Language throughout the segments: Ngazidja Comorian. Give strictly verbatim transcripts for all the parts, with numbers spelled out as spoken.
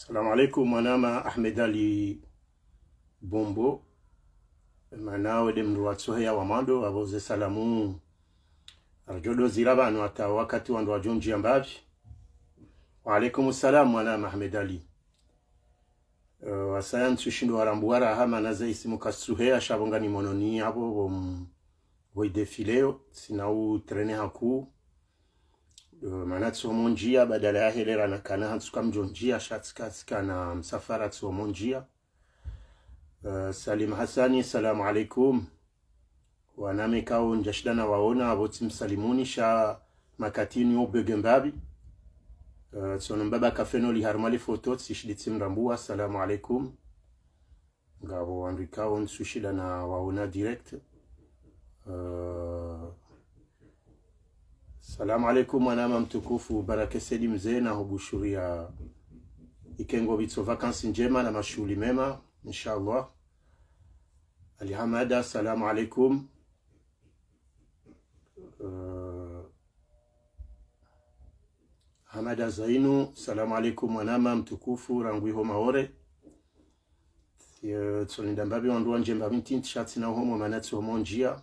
Salamu alaikum, mwanama Ahmed Ali Bombo. Mana wende mndru watsoheya wa mwando, apvo ze salamu. Ardjo dozira pvanu hata wakati wandru wadjo ndjia mbapvi. Wa alaikum salam, mwanama Ahmed Ali. Eh, wasaya ntsushindo warambua raha mana ze isimu kazitsuheya sha pvo ngani mononi apvo pvo m-, pvo idéfilé yo, tsina utrene haku. Eh, mana tsi homo ndjia, badala ya hele rana kana hantsu kamdjo ndjia, sha tsika, tsika na msafara tsi homo ndjia. Eh, Salim Hassani, salamu alaikum. Wanama ikao ndjashinda nawaona, apvo tsimsalimuni, sha makati inu yo bege mbapvi. Eh, tsono mbaba kafeno li harumwa li foto, tsishindi tsimrambua, salamu alaikum. Ngapvo wandru ikao ntsushinda nawaona direct. Eh, salamu alaikum, mwanama mtukufu, Baraka Said Mze, na hubushuria ikengo pvitso vacances ndjema na mashuhuli mema, inshallah. Ali Hamada, salamu alaikum. Eh, Hamada Zainu, salamu alaikum, mwanama mtukufu, rangu iho Maore. Eh, tsolinda mbapvi wandru wandje mbapvi ntiti sha tsina uhomo mana tsi homo ndjia.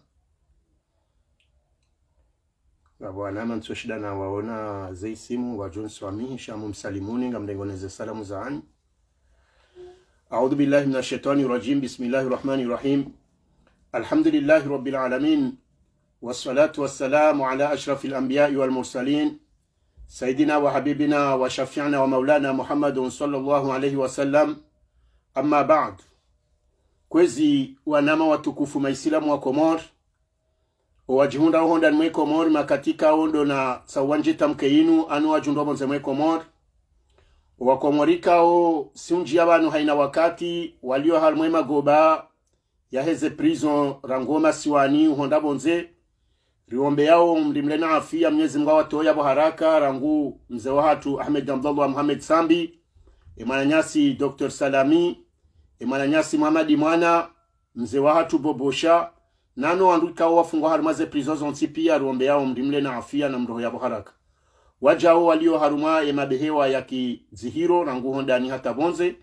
Ngapvo wanama ntsushinda nawaona ze isimu, wadjo nswamihi, sha mumsalimuni, ngamrengoneze salamu zanyu. أعوذ بالله من الشيطان الرجيم. بسم الله الرحمن الرحيم. الحمد لله رب العالمين. والصلاة والسلام على أشرف الأنبياء والمرسلين. سيدنا وحبيبنا وشفيعنا ومولانا محمد صلى الله عليه وسلم. أما بعد. Kwezi wanama watukufu maisilamu wa Komori. Owadjihundra oho ndani mwe Komori makati ikao ndo natsaha wandje tamke inu, ano wadjihundra pvondze mwe Komori. Owakomori ikao tsi undjia pvanu haina wakati, walio harumwa e magoba yaheze prison rangu o masiwani uhondra pvondze. Riombeao mndru mle na afia, Mnyezi Mungu awatowe yapvo haraka, rangu mze wahatru Ahmed Abdallah Mohamed Sambi, e mwananyasi Docteur Salami, e mwananyasi Mohamed Mwana, mze wahatru Bobosha, nano wandru ikao wafungwa harumwa ze prison zontsi pia, riombeao mndru mle na afia na mroho yapvo haraka. Wadjao walio harumwa ye mabehewa ya kidzihiro, rangu ho ndani hata pvondze,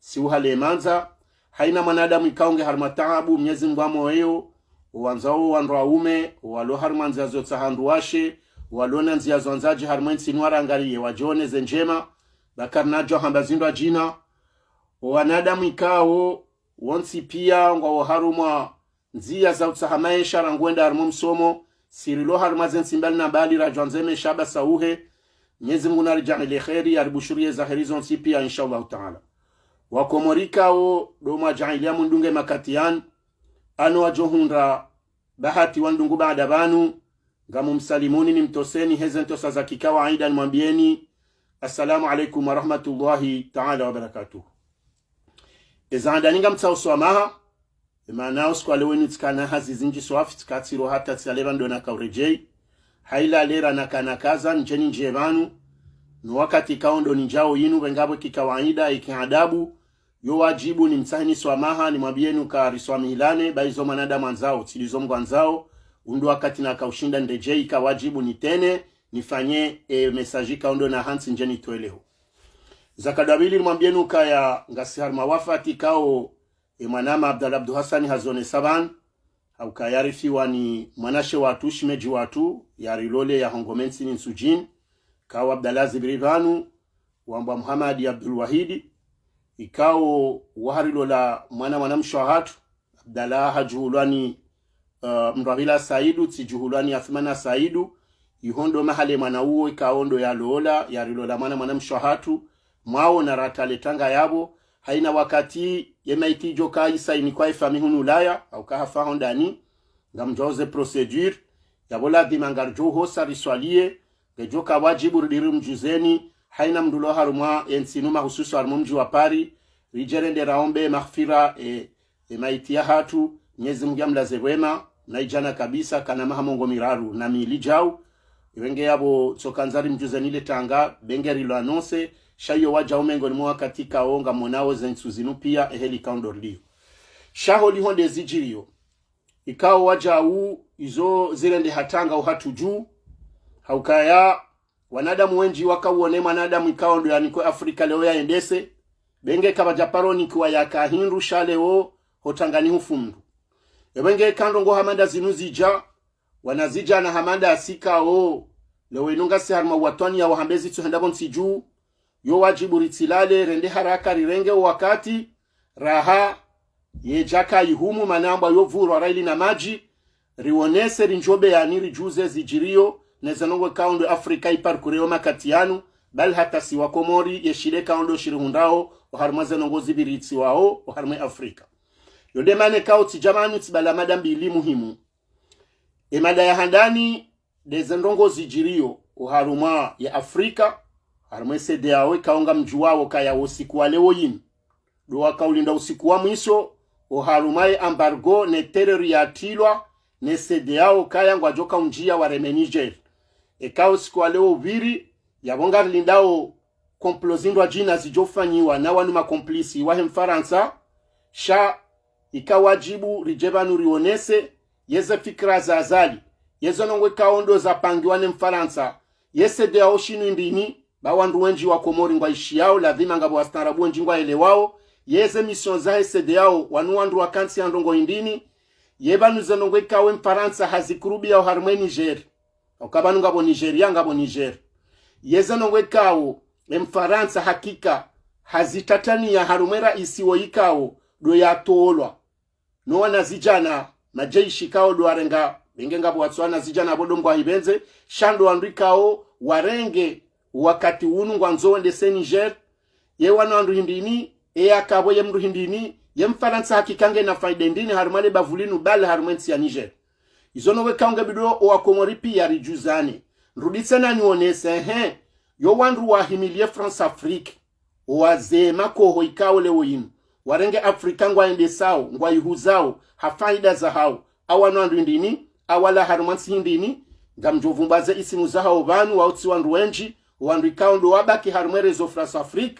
tsi uhale mandza, haina mwanadamu ikao nge harumwa taabu, Mnyezi Mungu amoeyo, owandzao wandru waume, owalo harumwa ndzia zo tsaha wandru washe, owalo na ndzia zo wandzadji harumwa e ntsi inu warangariye, wadjone ze ndjema, ba karinadjo hamba zindru adjina, owanadamu ikao, wontsi pia ngwao harumwa ndzia za utsaha maesha rangu wenda harumwa msomo, sirilo harumwa ze ntsi mbali na mbali radjwandze maesha ba sauhe, Mnyezi Mungu naridjaanlie kheri, yaribushurie za kheri zontsi pia, inshallah taala. Wakomori ikao ndo mwadjaanlia mundunge makati yanu, ano wadjohundra bahati wandungu baada pvanu, ngamumsalimuni nimtoseni heze ntosa za kikawaida nimwambieni, Assalamu alaikum wa rahmatullahi taala wa barakatuh. Eza handani ngamtsao swamaha, emana usiku wa leo inu tsikana hazi zindji swafi, tsika tsiro hata tsi ale pvanu ndo nakauredjei. Haila lera nakana kaza, ndjeni ndje pvanu. No wakati ikao ndo nindjao inu, pvengapvo kikawaida, ikiadabu, yo wadjibu nimtsaheni swamaha, nimwambieni uka riswamihilane, ba izo mwanadamu andzao, tsi ndizo Mungu andzao, undru wakati nakaushinda niredjei, ika wadjibu nitrene, nifanye, e, message ikao ndo nahantsi ndje nitowe leo. Za kadwabili nimwambieni ukaya ngasi harumwa wafati ikao e mwanama Abdallah Abdou Hassane hazonesa pvanu, ha ukaya yarifiwa ni mwanashe watru, shemedji watru, yarilole yahongome ntsini Ntsudjini, ikao Abdallah zipviri pvanu, wambwa Muhamadi Abdul Wahidi, ikao waharilola mwana mwanamshe wahatru, Abdallah hadjuhulwa ni, eh, Mndrwapvila Saidu, tsidjuhulwa ni Athumana Saidu, iho ndo mahala e mwana uwo ikao ndo yalola, yarilola mwana mwanamshe wahatru, mwao na rata le tanga yapvo, haina wakati ye maiti idjo ka isaini kwa e famiyi hunu Ulaya, au ka hafa ho ndani, ngamdjuao ze procédure, yapvo ladhima ngaridjo uhosa riswalie, ngedjo ka wadjibu ridiri mdjuzeni, haina mndru lo harumwa e ntsi inu mahususu harumwa mdji wa Paris, ridje rende raombe maghfira, e, e maiti yahatru, Mnyezi Mungu yamlaze pvwema, na idjana kabisa, kana maha mengo miraru na mili djau. Iwe nge yapvo tsoka ndzari mdjuzeni le tanga, be nge rilo annonce, sha iyo wadjau mengoni mwa wakati ikao ngamonao ze ntsu zinu pia, eheli ikao ndo rilio. Sha holiho nde zidjiriyo. Ikao wadjau, izo zirendeha tanga uhatru dju, ha ukaya, wanadamu wendji wakauone mwanadamu ikao ndo yanikwe Afrika leo yaendese, Benge kapvadja paro nikiwa yaka hindru sha leo, ho tangani hufu mndru. Ebenge ka ndrongoo hama nda zinu zidja, wanazidjana hama nda si ikao leo inu ngasi harumwa watwani ya wahambe zitsuhenda pvo ntsi dju, yo wadjibu ritsilale, rende haraka rirenge wakati, raha, yedjaka ihumu mana amba yo vurwa raili na madji, rionese rindjobe yani ridjuze zidjiriyo, ne ze ndrongoo ikao ndo Afrika iparkureo makati yanu, bali hata si wa Komori, yeshile ikao ndo shirihundrao, oharumwa ze ndrongoo zipviritsiwao, oharumwa Afrika. Yo nde mana ikao tsidja pvanu tsibala mada mbili muhimu. Emada ya handani, nde ze ndrongoo zidjiriyo, oharumwa ya Afrika, harumwa CEDEAO ikao ngamdjuwao kaya wo usiku wa leo yinu. Ndo wakaulinda usiku wa mwiso, oharumwa ye embargo ne terreur yatrilwa, ne CEDEAO kaya ngwadjoka undjia wareme Niger. Eka usiku wa leo pviri, yapvo ngarilindao complot zindrwadjina zidjofanyiwa na wanu makomplisi wahe Mfarantsa, sha ika wadjibu ridje pvanu rionese, yeze fikira za Azali, yeze ndrongoo ikao ndo zapangiwa ne Mfarantsa, ye CEDEAO shinu indrini, ba wandru wendji wa Komori ngwaishiyao, ladhima ngapvo wastaarabu wendji ngwaelewao, yeze mission zahe CEDEAO, wanu wandru wakantsi ya ndrongoo indrini, ye pvanu ze ndrongoo ikao e Mfarantsa hazikurubia oharumwa e Niger. Oka pvanu ngapvo Nigeria, ngapvo Niger. Yeze ndrongoo ikao, e Mfarantsa hakika, hazitataniya harumwa e raisi wo ikao, ndo yatolwa. No wanazidjana, majeshi ikao ndo warenga, benge ngapvo watso wanazidjana apvo ndo mgwa hipvendze, sha ndo wandru ikao, warenge, wakati unu ngwandzo wendese Niger, ye wanu wandru hindrini, e yakapvo ye mndru hindrini, ye Mfarantsa hakika ngena faida indrini harumwa le bavu linu bali harumwa e ntsi ya Niger. Izo ndrongoo ikao nge bidi o wakomori pia ridjuzane. Nrudi tsena nionese, ehe, yo wandru wahimilie France-Afrique, owazee makoho ikao leo yinu, warenge Afrika ngwaendesao, ngwaihuzao, ha faida zahao, awanu wandru indrini, awala harumwa ntsi hindrini, ngamdjovumbwa ze isimu zahao pvanu, wao tsi wandru wendji, wandru ikao ndo wabaki harumwa e réseau France-Afrique,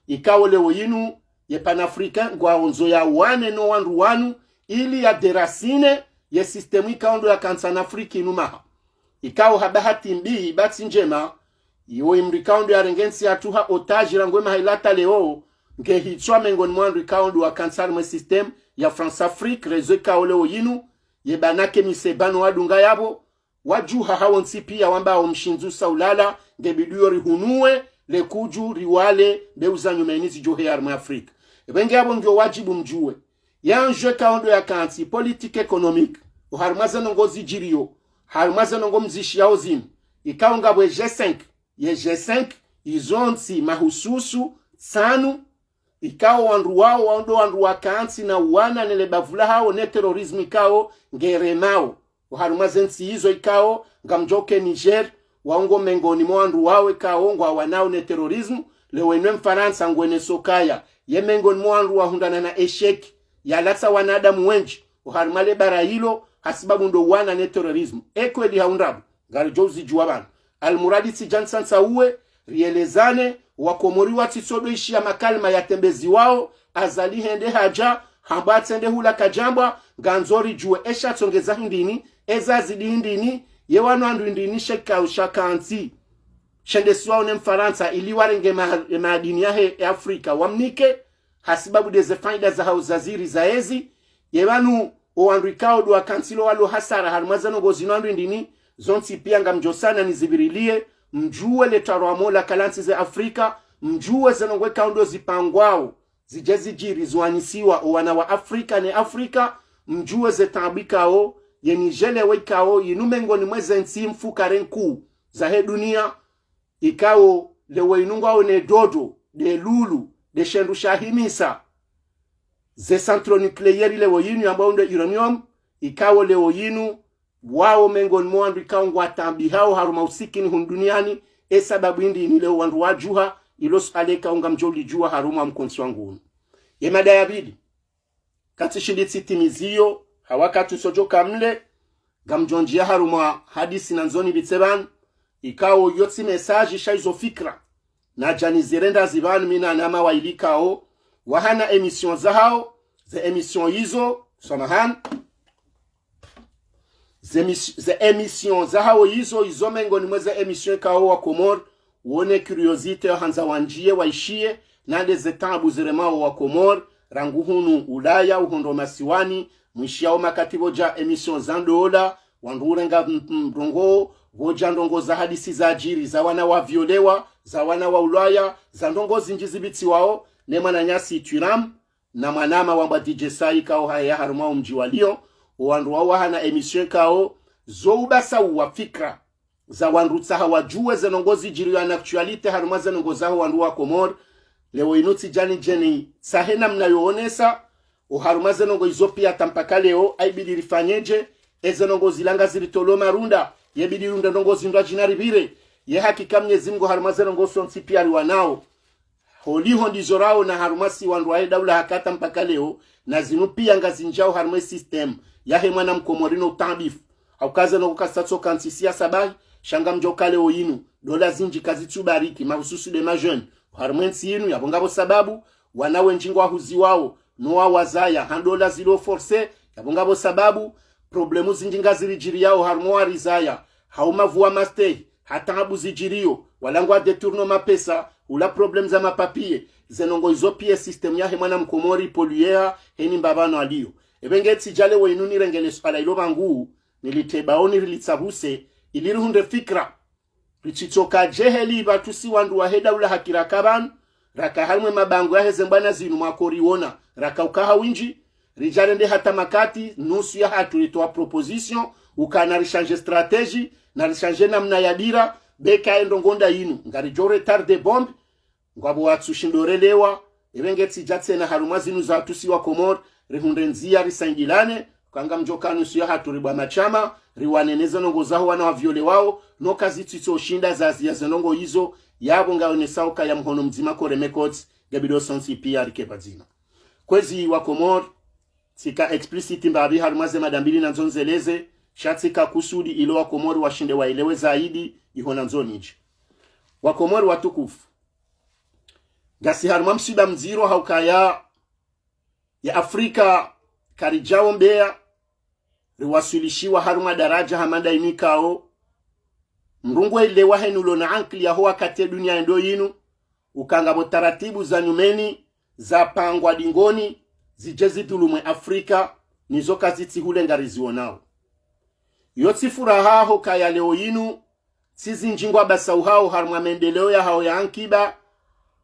ikao leo yinu, ye panafricain, ngwaondzo yawane no wandru wanu, ili yadéraciner, ye système ikao ndo yakantsi en Afrique inu maha. Ikao ha bahati mbi, ba tsi ndjema, iwo imri ikao ndo yarenge ntsi yatru ha otage rangu e maha ila hata leo, nge hitswa mengoni mwa wandru ikao ndo wakantsi harumwa e système ya France-Afrique, réseau ikao leo yinu, ye banake misebano wadunga yapvo, wadjuha hawo ntsi pia wamba o mshindzi usa ulala, nge bidi yo rihunuwe, le kudju, riwale, mbeu za nyumeni zidjohe harumwa Afrika. Ebenge yapvo ngiyo wadjibu mdjuwe. Ye enjeu ikao ndo yakantsi, politique économique, oharumwa ze ndrongoo zidjiriyo, harumwa ze ndrongoo mzishiyao zinu, ikao ngapvo e G cinq, ye G cinq, izo ntsi mahususu, tsanu, ikao wandru wao, wao ndo wandru wakantsi na uwana ne le bavu lahao ne terrorisme ikao ngeremao. Oharumwa ze ntsi izo ikao, ngamdjoke Niger, wao ngo mengoni mwa wandru wao ikao ngwawanao ne terrorisme, leo inu e Mfarantsa ngweneso kaya, ye mengoni mwa wandru wahundrana na échec, yalatsa wanadamu wendji, oharumwa le bara ilo, hasibabu ndo uwana ne terrorisme. E kweli hau ndrabo, ngaridjo uzidjuwa pvanu. Almuradi tsidja ntsantsauwe, rielezane, wakomori watsitsodo ishiya makalima yatembeziwao, Azali hende hadja, hamba atsende hula kadjambwa, ngandzo ridjuwe esha tsongeza hindrini, eza zidi hindrini, ye wanu wandru hindrini she ikao shakantsi shendesiwao ne Mfarantsa ili warenge ma-, maadini yahe e Afrika wamnike, hasibabu nde ze faida zahao zaziri za ezi, ye pvanu o wandru ikao ndo wakantsi lo walo hasara harumwa ze ndrongoo zinu wandru hindrini, zo ntsi pia ngamdjo sana nizipvirilie, mdjuwe le tarwa mola kalantsi ze Afrika, mdjuwe ze ndrongoo ikao ndo zipangwao, zidje zidjiri ziwanisiwa o wana wa Afrika ne Afrika, mdjuwe ze taabu ikao, ye Niger leo ikao, yinu mengoni mwa eze ntsi mfukare nkuu zahe dunia, ikao leo inu ngwao ne dodo, nde lulu, nde shendru shahimisa, ze centrale nucléaire leo inu yambwao ndo uranium, ikao leo inu, wao mengoni mwa wandru ikao ngwataabihao harumwa usikini hunu duniani, e sababu hindrini leo wandru wadjuha, ilo suala ikao ngamdjo lidjuwa harumwa mkontsi wangu unu. Ye mada ya pvili, katsi shindi tsitimiziyo, ha wakati utsodjoka mle, ngamdjo ndjiya harumwa hadisi nandzo nipvitse pvanu, ikao yo tsi message sha izo fikira, nadja nizirenda zipvanu mi na wananya waili ikao, wahana émission zahao, ze émission izo, samahani, ze émis-, ze émission zahao izo, izo mengoni mwa ze émission ikao wakomori, wone curiosité, wahandza wandjiye, waishiye, nande ze taabu ziremao wa Komori, rangu hunu Ulaya, uhondro masiwani, mwishiyao makati pvodja émission za ndola, wandru urenga m-, m-, ndrongoo, pvodja ndrongoo za hadisi za djiri, za wana waviolewa, za wana waulwaya, za ndrongoo zindji zipvitsiwao, ne mwananyasi Thuram, na mwanama wambwa D J Sai ikao haya harumwa omdji wa Lyon, owandru wao wahana émission ikao, zo ubasa uwa fikra za wandru tsaha wadjuwe ze ndrongoo zidjiriyo en actualité harumwa ze ndrongoo zaho wandru wa Komori. Leo inu tsidjani djeni tsahe namna yoonesa, oharumwa ze ndrongoo izo piya hata mpaka leo, aibidi rifanyedje, eze ndrongoo zila ngaziritoleo marunda, yebidi runde ndrongoo zindrwadjina ripvire, ye hakika Mnyezi Mngu harumwa ze ndrongoo zontsi piya riwanao. Holiho ndizo raona harumwa si wandru wahe daula haka hata mpaka leo, na zinu piya ngazindjao harumwa e système yahe mwana mkomori no utaabifu. Hauka ze ndrongoo kazitsatsoka ntsi siasa bahi, sha ngamdjo ka leo inu, ndola zindji kazitsubariki, mahususu nde ma jeunes harumwa entsi inu, yapvo ngapvo sababu, wana wendji ngwahuziwao, no wawazaya, ha ndola zilo forcé, yapvo ngapvo sababu, problèmes zindji ngaziridjiriyao harumwa warizaya, ha umavu wa mastehi, ha taabu zidjiriyo, wala ngwa détourné mapesa, hula problèmes za mapapiers, ze ndrongoo izo piya e système yahe mwana mkomori pollué ha, heni mbapvi pvanu aliyo. Ebe nge tsidja leo inu nirenge le suala ilo pvangu, nilitebao nirilitsapvuse, ili rihundre fikra. Ritsitsoka djeheli pvatsu si wandru wahe daula haki raka pvanu, raka harumwa e mabangwe yaheze mbwana zinu mwakoriona, raka uka ha windji, ridjarende hata makati, nusu yahatru ritowa proposition, uka na rishanje stratégie, na rishanje namna ya dira, beka ye ndrongoo nda inu, ngaridjo retardé bombe, ngwapvo watsushindo relewa, ebe nge tsidja tsena harumwa zinu zatsu si wa Komori, rihundre ndziya risaidilane, uka ngamdjo ka nusu yahatru ribwa mashama, riwanene ze ndrongoo zaho wana waviolewao, no kazitsitsoshinda zaziya ze ndrongoo izo, yapvo ngaonesao ukaya mhono mdzima koreme kotsi, ngebidi sontsi piya rike pvadzima. Kwezi wa Komori, tsika explicite mbapvi harumwa ze mada mbili nandzo ndzeleze, sha tsika kusudi ili wa Komori washinde waelewe zaidi, iho nandzo nidje. Wa Komori watukufu. Ngasi harumwa msiba mdziro haukaya ye Afrika karidjaombeya, riwaswilishiwa harumwa daraja hama nda inu ikao. Mdru ngwelewa henu ulo na ankili yaho wakati ye duniya yendo yinu, uka ngapvo taratibu za nyumeni, zapangwa dingoni, zidje zidhulumu e Afrika, nizo kazitsi hule ngarizionao. Yo tsi furaha hukaya leo yinu, tsi zindji ngwabasauhao harumwa mendeleo yahawo ya ankiba,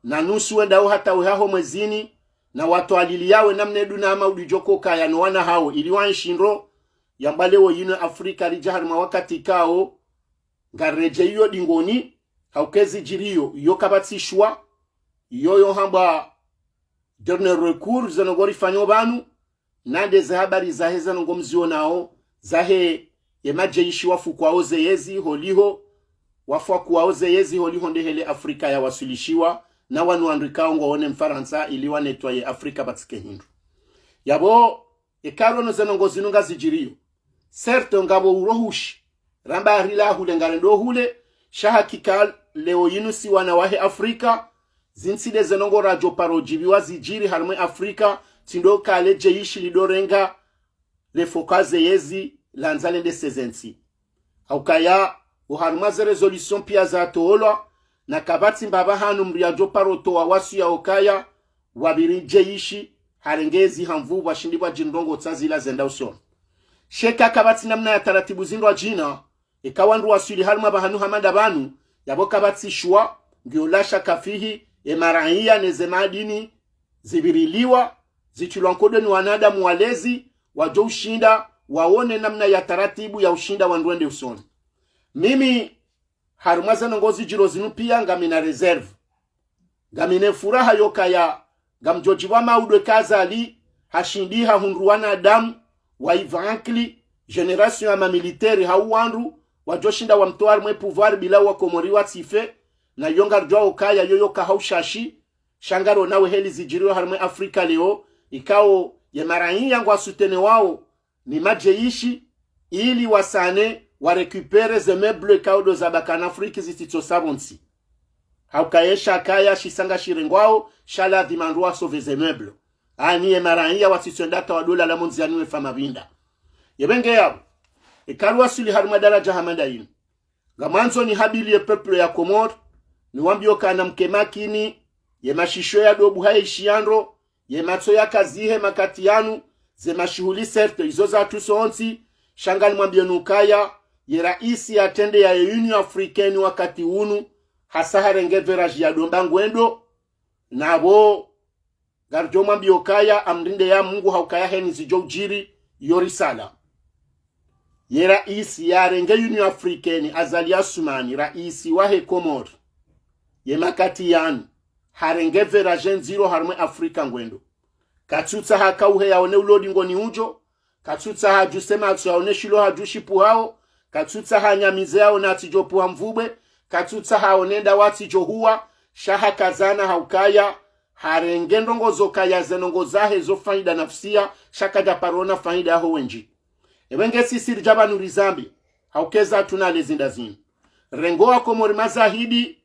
na nusu wendao hata wehaho mwezini, na watwalili yawe namna eduna ama udidjoko kaya no wana hawo ili wanshindro, yamba leo yinu Afrika ridja harumwa wakati kao, ngaredjeyi yo dingoni, hauka ezi djiriyo, yo kapvatsi shwa, yo yo hambwa dernier recours, zeno ngorifanyo pvanu, nande ze habari zahe zeno ngomzionao, zahe ye madjeshi wafukwao ze yezi, holiho, wafukwao ze yezi, holiho nde hele Afrika yawaswilishiwa, na wanu wandru ikao ngwaone Mfarantsa, ili wanetwaye Afrika pvatsike hindru. Yapvo, eka rono zeno ngo zinu ngazidjiriyo. Certes, ngapvo urohushi, ramba arila hule ngarendo hule, sha hakika leo yinu si wana wahe Afrika, zintsi nde zeno ngo radjo paro djibiwa zidjiri harumwa e Afrika, tsi ndo kale djeshi lidorenga, lefoka ze yezi, landza lende sezentsi. Haukaya, oharumwa ze résolution pia zatolwa, na kapvatsi mbapvi hanu mdru yadjo paro towa wasuya okaya, wapviri djeshi, harenge ezi ha nvu pvwashindi pvwadjiri ndrongo tsa zila zenda usoni. Sha eka kapvatsi namna ya taratibu zindrwadjina, eka wandru waswili harumwa pvahanu hama nda pvanu, yapvo kapvatsi shwa, ngiyo la shaka fihi, e maraiya ne ze madini, zipviriliwa, zitrilwa nkodo ni wanadamu walezi, wadjo ushinda, waone namna ya taratibu ya ushinda wandru wende usoni. Mimi, harumwa zeno ngo zidjiro zinu pia ngamina réserve. Ngamina furaha yokaya, ngamdjo djiwa maudwe kazali, hashindi hahundru wanadamu, wa iva ankili, génération ya mamilitaire hau wandru, wadjo shinda wamtowa harumwa e pouvoir bila wa Komori watsife, na yo ngaridjuwa okaya yoyo ka haushashi, sha ngarona we heli zidjiriyo harumwa e Afrika leo, ikao ye maraiya ngwa soutenewao, ni madjeshi, ili wasane, wa récupérer ze meubles kao ndo zabaka na Afrika zitsitso sa pvontsi. Haukaya esha kaya shisa ngashirengwao, sha ladhima ndru wa sauver ze meubles. Ani ye maraiya watsitso enda hata wa dola la monzi yani wefa mapvinda. Yepvenge yapvo. Eka riwaswili harumwa daraja hama nda yinu. Ngamwandzo ni habili ye peuple ya Komori, niwambiyo kana mke makini, ye mashisho ya dobu haye ishiyandro, ye matso ya kazihe makati yanu, ze mashuhuli certes izo zatru sontsi, sha ngamwambiyo nukaya, ye raisi ya trende ya ye Union Africaine wakati unu, hasa harenge virage ya domba ngwendo, na pvo, ngaridjo mwambiyo kaya, amrinde ya Mungu haukaya heni zidjo udjiri, yo risala. Ye raisi ya renge Union Africaine, Azali Assoumani, raisi wahe Komori. Ye makati yanu, harenge virage ndziro harumwa Afrika ngwendo. Katsutsaha kauhe yaone ulo dingoni udjo, katsutsaha djuse matso yaone shilo hadju shipvuhao, katsutsaha nyamize yaone atsidjo pvuha mvubwe, katsutsaha yaone ndawa atsidjo huwa, sha hakazana haukaya, harenge ndrongo zo kaya ze ndrongo zahe zo faida nafsia, sha kadja paro ona faida yaho wendji. Ewe nge sisi ridja pvanu rizambe, hauka eza tuna le zinda zinu. Rengo wa Komori mazahidi,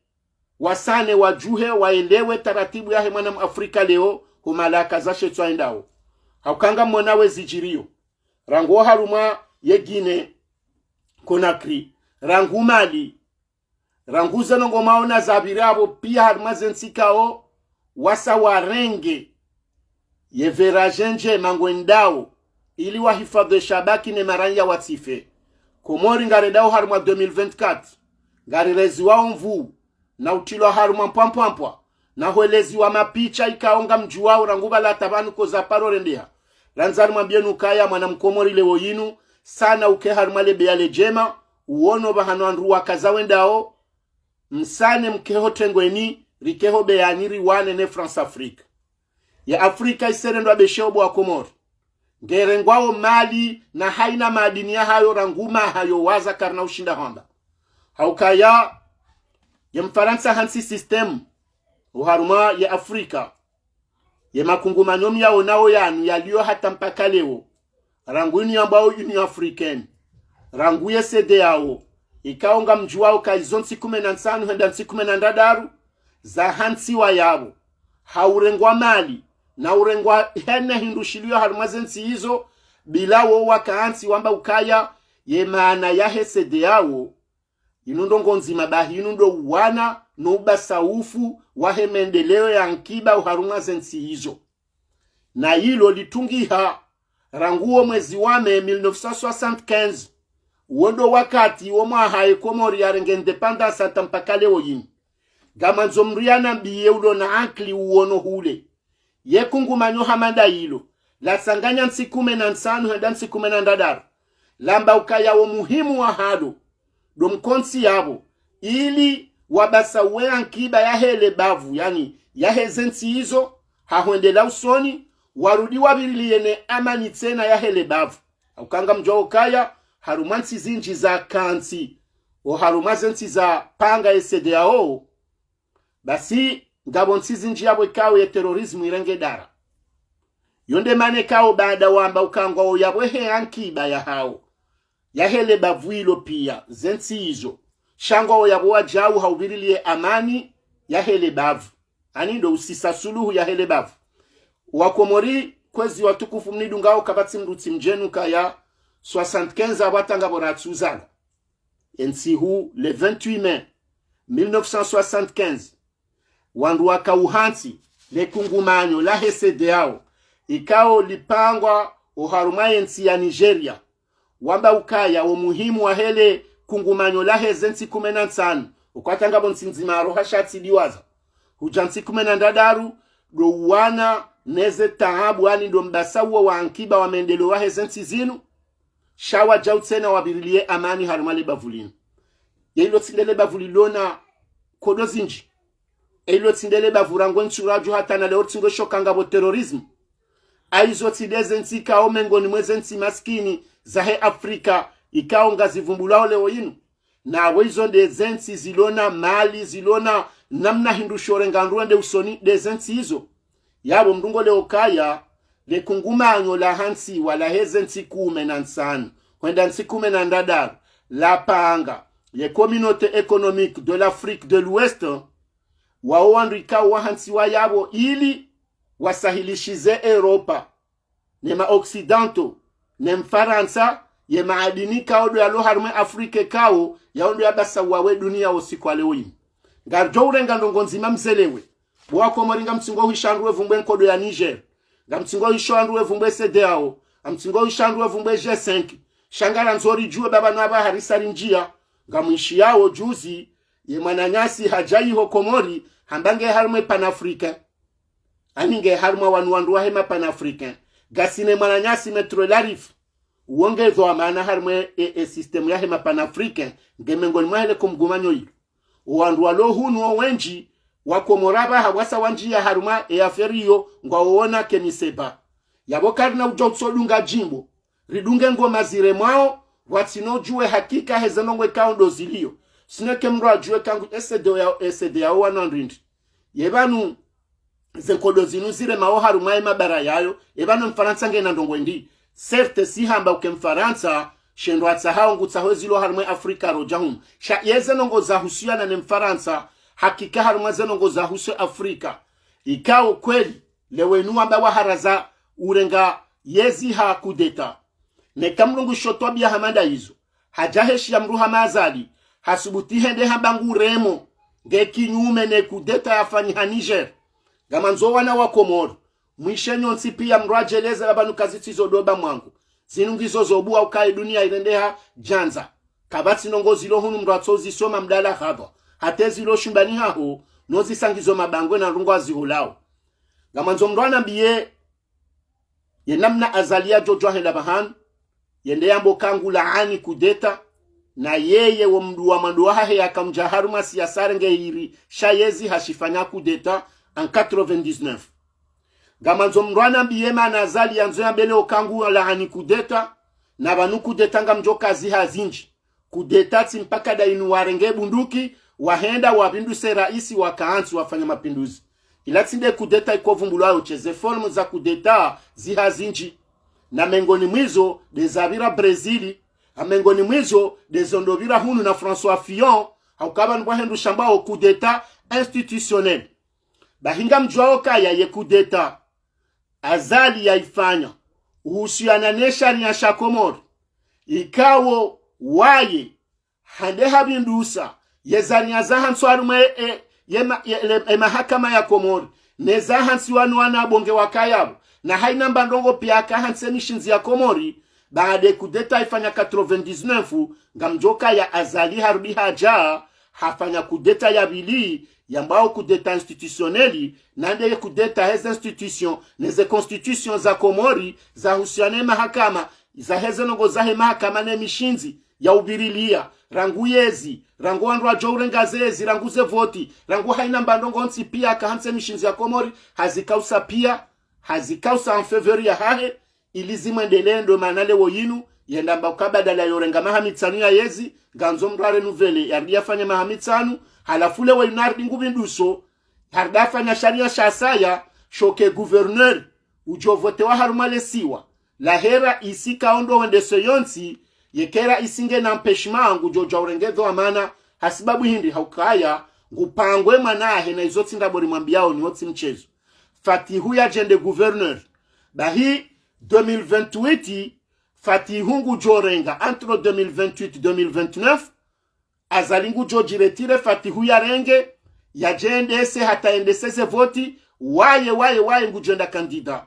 wasane, wadjuhe, waelewe taratibu yahe mwana mu Afrika leo, ho mahala kaza she tswa endao. Hauka ngamwona we zidjiriyo. Rangu harumwa ye Guinée Conakry, rangu Mali, rangu ze ndrongo mwaona zapvira pvo pia harumwa ze ntsi kao, wasa warenge ye virage ndjema ngwendao, ili wahifadhwi shabaki ne maranya watsife. Komori ngarendao harumwa deux mille vingt-quatre, ngarireziwao nvuu, na utrilwa harumwa mpwampwampwa, na hweleziwa mapicha ikao ngamdjuwao rangu pvala hata pvanu koza paro rendeha. Randza rimwambiye nukaya mwana mkomori leo yinu, sana uke harumwa le beya le djema, uono pvahanu wandru wakaza wendao, msane mkeho tengweni, rikeho beyani riwane ne France Afrique. Ya Afrika iserendwa beshe obo wa Komori. Ngerengwao mali na haina madini yahayo rangu mahayo waza karina ushinda hwamba. Haukaya, ye Mfarantsa hantsi système, oharumwa ye Afrika. Ye makungumanyo miyaonao yanu yaliyo hata mpaka leo. Rangu inu yambwao Union Africaine. Rangu ye CEDEAO. Ikao ngamdjuwao ka izo ntsi kume na ntsanu hwenda ntsi kume na ndraru, zahantsiwa yapvo. Haurengwa mali, na urengwa hene hindru shiliyo harumwa ze ntsi izo, bila wo wakantsi wamba ukaya, ye maana yahe CEDEAO, inu ndrongo ndzima bahi inu ndo uwana no ubasaufu wahe mendeleo ya nkiba oharumwa ze ntsi izo. Na ilo litungiha rangu wo mwezi wa mai mille neuf cent soixante-quinze, wo ndo wakati wo mwaha ye Komori yarenge indépendance hata mpaka leo yinu. Ngamandzo mdru yanambiye ulo na ankili uono hule. Ye kungumanyo hama nda ilo, latsanganya ntsi kume na ntsanu hwenda ntsi kume na ndraru. Lamba ukaya wo muhimu wahalo, ndo mkontsi yapvo, ili wabasauwe ankiba yahe le bavu, yaani, yahe ze ntsi izo, ha hwendela usoni, warudi wapvirilie ne amani tsena yahe le bavu. Hauka ngamdjuwao ukaya, harumwa ntsi zindji zakantsi, oharumwa ze ntsi zapanga ye CEDEAO, basi, ngapvo ntsi zindji yapvo ikao ye terrorisme irenge dara. Yo nde maana ikao baada wamba uka ngwao yapvo he ankiba yahao, yahe le bavu ilo pia, ze ntsi izo. Sha ngwao yapvo wadjau ha upvirilie amani yahe le bavu. Ani ndo usisa suluhu yahe le bavu. Wakomori, kwezi watukufu mnidungao kapvatsi mdru tsi mdjeni ukaya soixante-quinze apvo hata ngapvo ratsuzala. Entsihu, le vingt-huit mai mille neuf cent soixante-quinze, wandru waka uhantsi le kungumanyo lahe CEDEAO, ikao lipangwa oharumwa ye ntsi ya Nigeria, wamba ukaya wo muhimu wahe le kungumanyo lahe ze ntsi kume na ntsanu, ukwata ngapvo ntsi ndzima aroha sha tsi diwaza. Hudja ntsi kume na ndraru, ndo uwana ne ze taabu ani ndo mbasauwo wa ankiba wa mendeleo wahe ze ntsi zinu, sha wadjau tsena wapvirilie amani harumwa le bavu linu. Ye ilo tsi nde le bavu lilo na nkodo zindji. Ye ilo tsi nde le bavu rangu ntsu radju hata na leo tsi ngo shoka ngapvo terrorisme. Ayizo tsi nde ze ntsi ikao mengoni mwe ze ntsi maskini zahe Afrika ikao ngazivumbulwao leo yinu. Na apvo izo nde ze ntsi zilo na mali, zilo na namna hindru sho renga ndru wende usoni nde ze ntsi izo. Yapvo mdru ngo leo kaya, le kungumanyo lahantsiwa lahe ze ntsi kume na ntsanu hwenda ntsi kume na ndraru, lapanga ye Communauté économique de l'Afrique de l'Ouest, wao wandru ikao wahantsiwa yapvo ili wasahilishize Europa ne ma Occidentaux, ne Mfarantsa, ye maadini ikao ndo yalo harumwa Afrika ikao, yao ndo yabasauwa we dunia wo usiku wa leo yinu. Ngaridjo urenga ndrongo ndzima mzelewe. Bo Wakomori ngamtsingo hwisha wandru wevumbwe nkodo ya Niger. Ngamtsingo hwisha wandru wevumbwe CEDEAO. Ngamtsingo hwisha wandru wevumbwe G cinq. Sha ngarandzo ridjuwe ba pvanu apvaha risa rindjiya. Ngamwishiyawo juzi, ye mwananyasi hadja iho Komori, hamba nge harumwa panafricain. Ani nge harumwa wanu wandru wahe mapanafricain. Ngasina mwananyasi Maître Larif. Uwo nge dhwamana harumwa e, e système yahe mapanafricain, nge mengoni mwahe le kumgumanyo ilo. Owandru walo hunu owendji, Wakomori apvaha wasa wandjiya harumwa e affaire iyo, ngwawona ke miseba. Yapvo karina udjo utsodunga djimbo. Ridunge ngoma ziremwao, pvwatsina udjuwe hakika heze ndrongoo ikao ndo ziliyo. Sine ke mndru adjuwe kangu e CEDEAO ya, e CEDEAO wanu wandru indri. Ye pvanu, ze nkodo zinu ziremwao harumwa ye mabara yayo, e pvanu Mfarantsa ngena ndrongoo indri. Certes, si hamba uke Mfarantsa, she ndo atsahao ngutsaho zilo harumwa Afrika rodja hunu. Sha yeze ndrongoo zahusuyana ne Mfarantsa, hakika harumwa ze ndrongoo zahusu Afrika. Ikao kweli, leo inu wamba waharaza urenga yezi ha kudeta. Neka mlungu sho twabiya hama nda izo. Hadja heshiya mndru hama Azali, hasubuti hende hamba ngu remo, nge kinyume ne kudeta yafanyiha Niger. Ngamandzo wana wa Komori, mwishe nyontsi piya mndru adjeleze ba pvanu kazitsizo doba mwangu. Zinu ngizo zobuwa ukaya e duniya irendeha djandza. Kapvatsi ndrongoo zilo hunu mndru atso zisoma mdala hadhwa. Hata ezilo shumbani haho, no zisa ngizo mabangwe na ndrongoo azihulao. Ngamandzo mndru anambiye, ye namna Azali yadjo djuwa henda pvahanu, yende yambe uka ngu laani kudeta, na yeye wo mndru wa mwando wahahe yakamdja harumwa siyasa renge hiri, sha yezi hashifanya kudeta en quatre-vingt-dix-neuf. Ngamandzo mndru anambiye mana Azali yandzo yambe leo uka ngu laani kudeta, na pvanu kudeta ngamdjo kaziha zindji. Kudeta tsi mpaka nda inu warenge bunduki, wahenda wapvinduse raisi wakaantsi wafanya mapinduzi. Ila tsi nde kudeta iko vumbulwayo she ze forme za kudeta ziha zindji. Na mengoni mwa izo nde zapvira Brésil, ha mengoni mwa izo nde zo ndo pvira hunu na François Fillon, ha uka pvanu pvwahendru shambwao kudeta institutionnelle. Bahi ngamdjuwao ukaya ye kudeta Azali yaifanya, uhusuyana ne shariya sha Komori, ikao waye, hande hapvindusa, ye zariya zahantsiwa harumwa e, e, ye ma, ye, le, e mahakama ya Komori, ne zahantsiwa ni wana bonge wakaya pvo, na haina mba ndrongoo piya akahantsi e mishindzi ya Komori, baada ye kudeta ifanya quatre-vingt-dix-neuf, ngamdjo ukaya Azali harudi hadja, hafanya kudeta ya pvili, yambwao kudeta institutionnelle, na nde ye kudeta heze institution, ne ze constitution za Komori, zahusuyana ne mahakama, za heze ndrongoo zahe mahakama ne mishindzi, ya upvirilia, rangu yezi, rangu wandru wadjo urenga zezi, rangu ze voti, rangu haina mba ndrongoo ntsi piya akahantsi e mishindzi ya Komori, hazikausa piya, hazikausa en faveur yahahe, ili zimwendelee ndo mana leo yinu, yenda mba uka badala yorenga maha mitsanu ya yezi, ngandzo mndru arenouvele, yarudi yafanya maha mitsanu, halafu leo yinu harudi ngupvinduso, harudi hafanya shariya sha saya, sho uka gouverneur, udjo votewa harumwa le siwa, lahe raisi ikao ndo wendese yontsi, yeka e raisi ngena empêchement ngudjo djuwa urenge dhwamana, hasibabu hindri ha ukaya, ngupangwe mwanahe na izo tsi ndrabo rimwambiyao ni wo tsi mchezo. Fatihu yadje nde gouverneur. Bahi, deux mille vingt-huit, Fatihu ngudjo renga, entre deux mille vingt-huit, deux mille vingt-neuf, Azali ngudjo djiretire Fatihu yarenge, yadje yendese hata yendese ze voti, waye, waye, waye ngudjo enda candidat.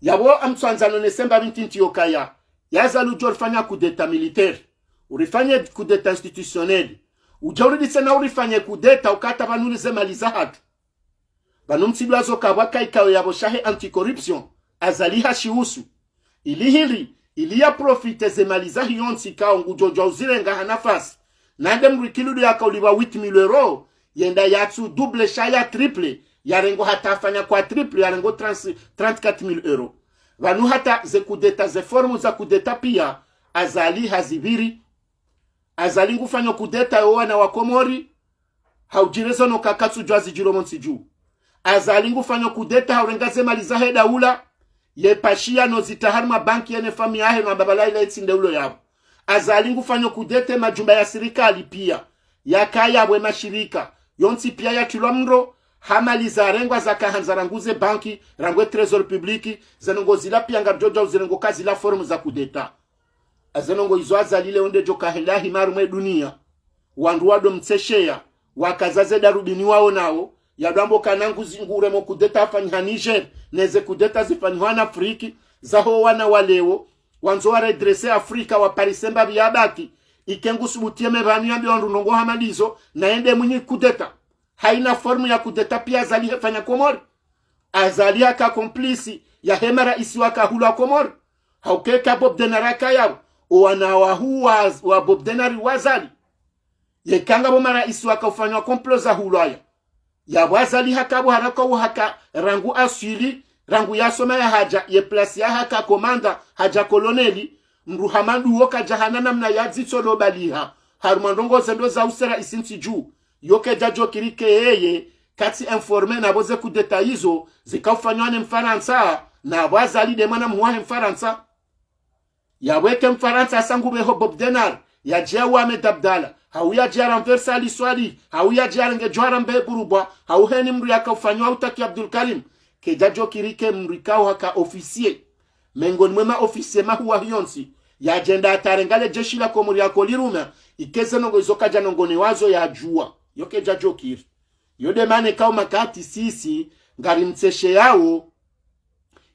Yapvo amtsuandzano ne semba mintiti yo ukaya, ya Azali udjo urifanya kudeta militaire, urifanye kudeta institutionnelle, udje uridise na urifanye kudeta uka hata pvanu uli ze mali zahatru. Pvanu mtsidjuwa zo kapvwa ka ikao yapvo shahe anti-corruption, Azali hashihusu. Ili hindri, ili ya profite ze mali zahe yontsi ikao ngudjo djuwa uzirenga ha nafasi. Na nde mndru ikao ndo yaka ulipvwa huit mille euros, yenda yatsu double sha ya triple, yarengo hata afanya quadruple, yarengo trente, trente-quatre mille euros. Pvanu hata ze kudeta, ze forme za kudeta piya, Azali hazipviri. Azali ngufanyo kudeta yo wana wa Komori, ha udjireza no uka katsudjuwa zidjiri omontsi dju. Azali ngufanyo kudeta ha urenga ze mali zahe daula, ye pashiya no zitria harumwa banki ye ne famiyi yahe no amba pvala ila itsi nde ulo yapvo. Azali ngufanyo kudeta e majumba ya sirikali piya, yakaya pvo e mashirika, yontsi piya yatrilwa mndro, ha mali zarengwa zakahandza rangu ze banki, rangu e trésor public, ze ndrongoo zila piya ngapvodjo djuwa uzirenga uka zila forme za kudeta. Aze ndrongoo izo Azali leo nde djo kahenda hima harumwa e duniya. Wandru wado mtsesheya, wakaza ze darubini waonao, Yadwambo kana nguzi ngure mo kudeta afanyiha Niger, neze kudeta zifanyiha na Afrique, zaho wana wa leo, wandzo wa redresser Afrika, wa parise mbapvi ya baki, ike ngusubutie mevanu yambe wandru ndrongo hama ndizo, na yende mwinyi kudeta. Haina forme ya kudeta pia Azali hefanya Komori. Azali haka complice ya hema raisi waka hula Komori. Hauka eka Bob Denard aka yao, owana wahuu wa, wa Bob Denard wa Azali. Yeka ngapvo maraisi waka ufanywa complot za hulwaya. Yapvo Azali haka pvo haraka uhaka rangu aswili, rangu yasoma ya hadja, ye place ya haka komanda, hadja koloneli, mdru hama nduwo kadja hana namna ya dzitso lo baliha, harumwa ndrongo ze ndo za usera isi ntsi dju. Yo kedja djokiri ke yeye, katsi informé na pvo ze kudeta izo, zika ufanywa ne Mfarantsa, na pvo Azali nde mwana mhuu wahe Mfarantsa. Yapvo eke Mfarantsa asa ngu pveho Bob Denard, yadje ya uwe Ahmed Abdallah, hau yadje ya renverser Ali Swalihi, hau yadje ya renge djuhara mbe Burubwa, hau heni mdru yaka ufanywa Utaki Abdul Karim, kedja djokiri ke mdru ikao haka officier. Mengoni mwe ma officier mahuu wahe yontsi, yadje nda hata renga le jeshi la Komori yako liruma, ike ze ndrongo izo kadja nongonewa zo yadjuwa. Yo kedja djokiri. Yo nde mana ikao makati sisi, ngari mtseshe yao,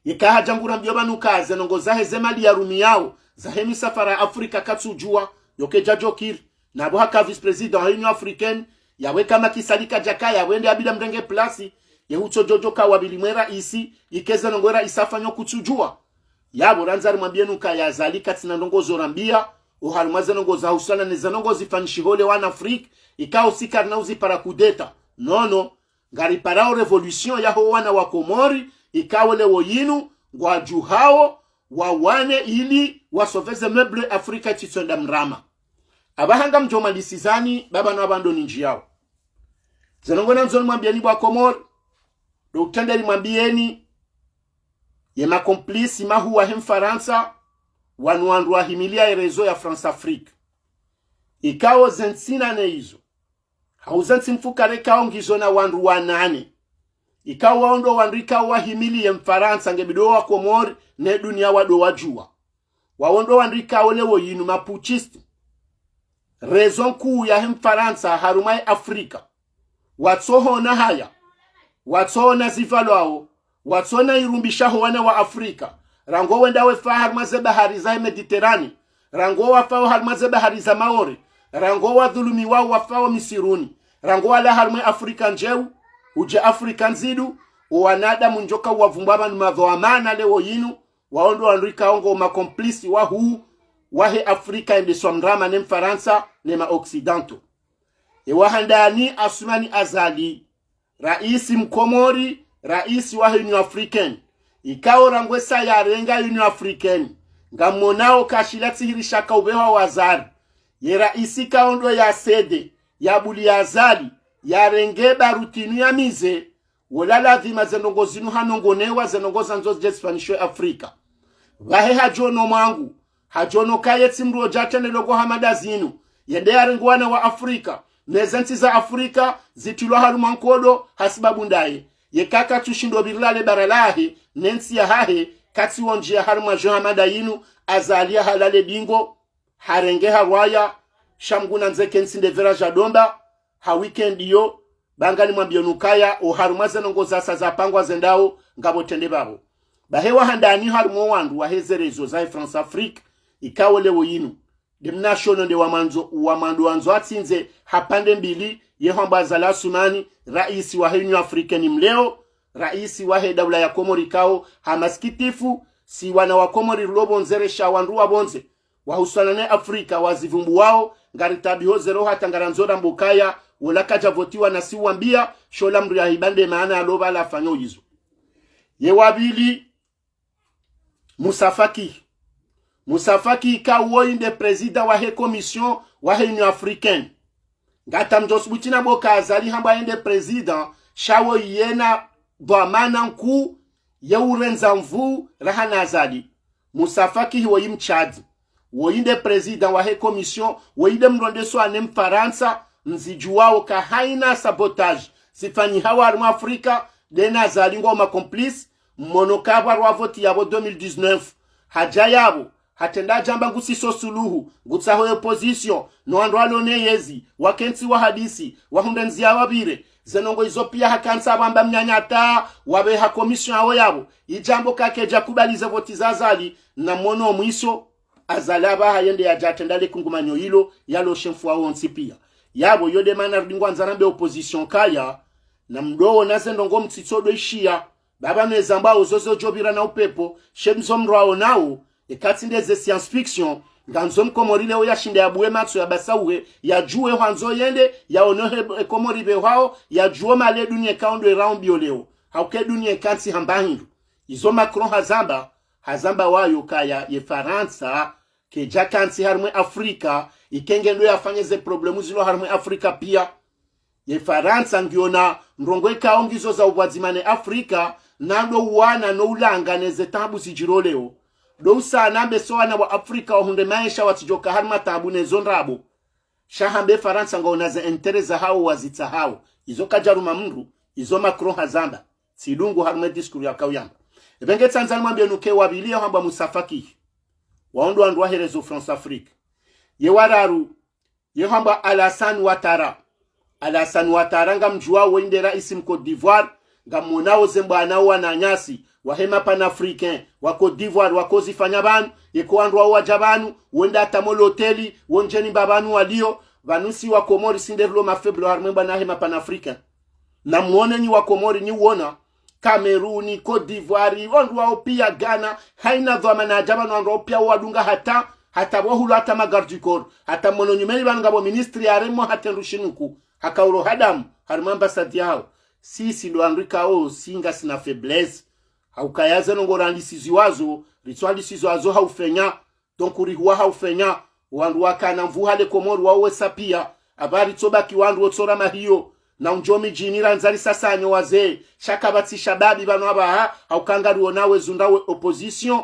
yeka hadja ngura mbio pvanu ka ze ndrongo zahe ze mali ya rumiyao, zahe misafara ya Afrika katsu djuwa, yo kedja djokiri. Na pvo haka vice-président wa Union Africaine, yapvo eka Macky Sall kadja kaya, yapvo yende yabidi ya mrenge place, ye hutso djodjo ka wa pvili mwe raisi, ike ze ndrongo raisi afanyo kutsu djuwa. Yapvo randza rimwambie nuka ya Azali katsina ndrongo zo rambia, oharumwa ze ndrongo za husana ne ze ndrongo zifanyishiho le wana Afrika, ikao si karina uzipara kudeta. Non, non. Ngari parao révolution yaho wana wa Komori, ikao leo yinu, ngwadjuhao, wawane ili, wasoveze meuble Afrika itsitso enda mrama. Apvaha ngamdjo malisizani, baba na pvandru ni ndjiyao. Ze ndrongo nandzo nimwambieni bo wa Komori, ndo utrende nimwambieni, ye ma complice mahuu wahe Mfarantsa, wanu wandru wahimilia ye réseau ya France-Afrique. Ikao ze ntsi nane izo. Hau ze ntsi mfukare ikao ngizo na wandru wanane. Ikao wao ndo wandru ikao wahimili ye Mfarantsa nge bidi wo wa Komori ne dunia wado wadjuwa. Wao ndo wandru ikao leo yinu ma putschistes. Réseau nkuu yahe Mfarantsa harumwa ye Afrika. Watso hona haya. Watso hona zipvalwao. Watso hona irumbishaho wana wa Afrika. Rangu wenda wefa harumwa ze bahari zahe Méditerranée. Rangu wafao harumwa ze bahari za Maore. Rangu wadhulumiwao wafao misiruni. Rangu wala harumwa ye Afrika ndjeu. Udje Afrika ndzidu. Owanadamu ndjo ka wavumbwa pvanu madhwamana leo yinu. Wao ndo wandru ikao ngo ma complice wahuu wahe Afrika yendeswa mrama ne Mfarantsa ne ma occidentaux. Ewa handani Assoumani Azali, raisi mkomori, raisi wahe Union Africaine. Ikao rangu esa yarenga Union Africaine, ngamwonao kashila tsihirisha ka upvehwa wazari. Ye raisi ikao ndo ya cédé, ya buli ya Azali, yarenge barutinu ya mize, wola ladhima ze ndrongo zinu hanongonewa ze ndrongo zandzo zidje zifanyishwe Afrika. Pvahe hadjono mwangu, hadjono kaye tsi mdru odja tene ndrongo hama nda zinu, yende yarenge wana wa Afrika, ne ze ntsi za Afrika zitrilwa harumwa nkodo hasibabu ndaye. Yeka katsu shindo pvirila le bara lahe, ne ntsi yahahe, katsi wondjia harumwa djo hama nda yinu, Azali ya halale dingo, harenge harwaya, sha mngu na ndzeke ntsi nde vera dja domba, ha weekend iyo, ba nganimwambio nukaya, oharumwa ze ndrongo zasa zapangwa zendao, ngapvo trende pvapvo. Pvahe wa handani harumwa wandru wahe ze réseau zahe France-Afrique, ikao leo yinu. Nde mnashono nde wa mwandzo, wa mwando wandzo atsindze ha pande mbili, ye hwambwa Azali Assoumani, raisi wahe Union Africaine mleo, raisi wahe daula ya Komori ikao, ha masikitifu, si wana wa Komori rilo pvondze resha wandru wa pvondze. Wahusana ne Afrika wazivumbuwao, ngaritabiho zero hata ngarandzo rambe ukaya, wola kadja votiwa na si wambia, sho la mdru ya hiba nde maana ya lopva la fanyo izo. Ye wa pvili, Moussa Faki. Moussa Faki ikao woyi nde président wahe commission wahe Union Africaine. Ngata mdjo subuti na mbo ka Azali hamba yende président, sha woyi yena dhwamana nkuu ye urendza nvuu raha na Azali. Moussa Faki woyi Mtshadi. Woyi nde président wahe commission, woyi nde mrondeswa ne Mfarantsa, mzidjuwao ka haina sabotage zifanyihawo harumwa Afrika, nde na Azali ngwao ma complice, mmono ka pvwa rwa voti yapvo deux mille dix-neuf. Hadja yapvo, hatrenda hadjamba ngusiso suluhu, ngutsaho ye opposition, no wandru walo ne yezi, wakentsi wahadisi, wahundre ndzia wapvire, Ze ndrongoo izo pia hakantsi apvo amba mnyanya hata wapveha commission yawo yapvo. Idjambo kakedja kubali ze voti za Azali, na mwono mwiso, Azali apvaha yende yadja trenda le kungumanyo ilo, yaloshe mfu wawo wontsi pia. Yapvo yo de mana rudi ngwandzo rambe opposition kaya, na mdowona ze ndrongoo mtsitso do ishiya, baba neza mbao zozo djopvira na upepvo, she mzo mrwawo nawo, eka tsi nde ze science fiction, ngandzo mkomori leo yashinde yabuwe matso yabasauhe, yadjuwe hwandzo yende, yaono he, e Komori pvehwao, yadjuwe male dunia ikao ndo irao mbio leo. Hauka e dunia ikantsi hamba hindru. Izo Macron hazamba, hazamba wayo kaya ye Farantsa, kedja kantsi harimwe Afrika, ikenge ndo yafanye ze problemu zilo harimwe Afrika pia. Ye Farantsa ngiona ndrongoo ikao ngizo za upvwadzima ne Afrika, na ndo uwana no ulanga ne ze taabu zidjiro leo. Ndo usa nambe so wana wa Afrika wahundre maesha watsidjoka harimwa taabu ne zo ndrabo. Sha hambe Farantsa ngwaona ze intérêt zahawo wazitsahao. Izo kadjaruma mndru, izo Macron hazamba. Tsidungu harimwe discours yakao yamba. Epvenge tsandza nimwambie nuke wapvili yehwambwa Moussa Faki. Wawo ndo wandru wahe réseau France-Afrique. Ye wararu, yehwambwa Alassane Ouattara. Alassane Ouattara ngamdjuwao wo inde raisi mu Côte d'Ivoire, ngamwonao ze mbwana wo wananyasi, wahe ma panafricain, wa Côte d'Ivoire, wakozifanya pvanu, yeko wandru wawo wadja pvanu, wenda hata mo loteli, wo ndjeni mba pvanu walio, pvanu si wa Komori si nde rilo ma faible harimwe mbwana he ma panafricain. Na mwone nyi wa Komori nyi wona, Cameroun, Côte d'Ivoire, wandru wawo pia Ghana, haina dhwamana adja pvanu wandru wawo pia wadunga hata, hata pvo hulo hata ma garde du corps, hata mwono nyumeni pvanu ngapvo ministre yaremwa hata ndru shinuku, hakauro hadamu, harimwa ambassade yahawo. Sisi ndo wandru ikao, si ngasina faiblesse. Haukaya ze ndrongoo randisiziwazo, ritsoandisiziwazo haufenya, donc urihuwa haufenya, wandru wakana mvu hale Komori wawo wesa pia, apvaha ritsobaki wandru wotsora mahiyo, na undjo midjini randza risasanyo wazee, sha kapvatsi shababi pvanu apvaha, hauka ngarionawo ezundrawo opposition,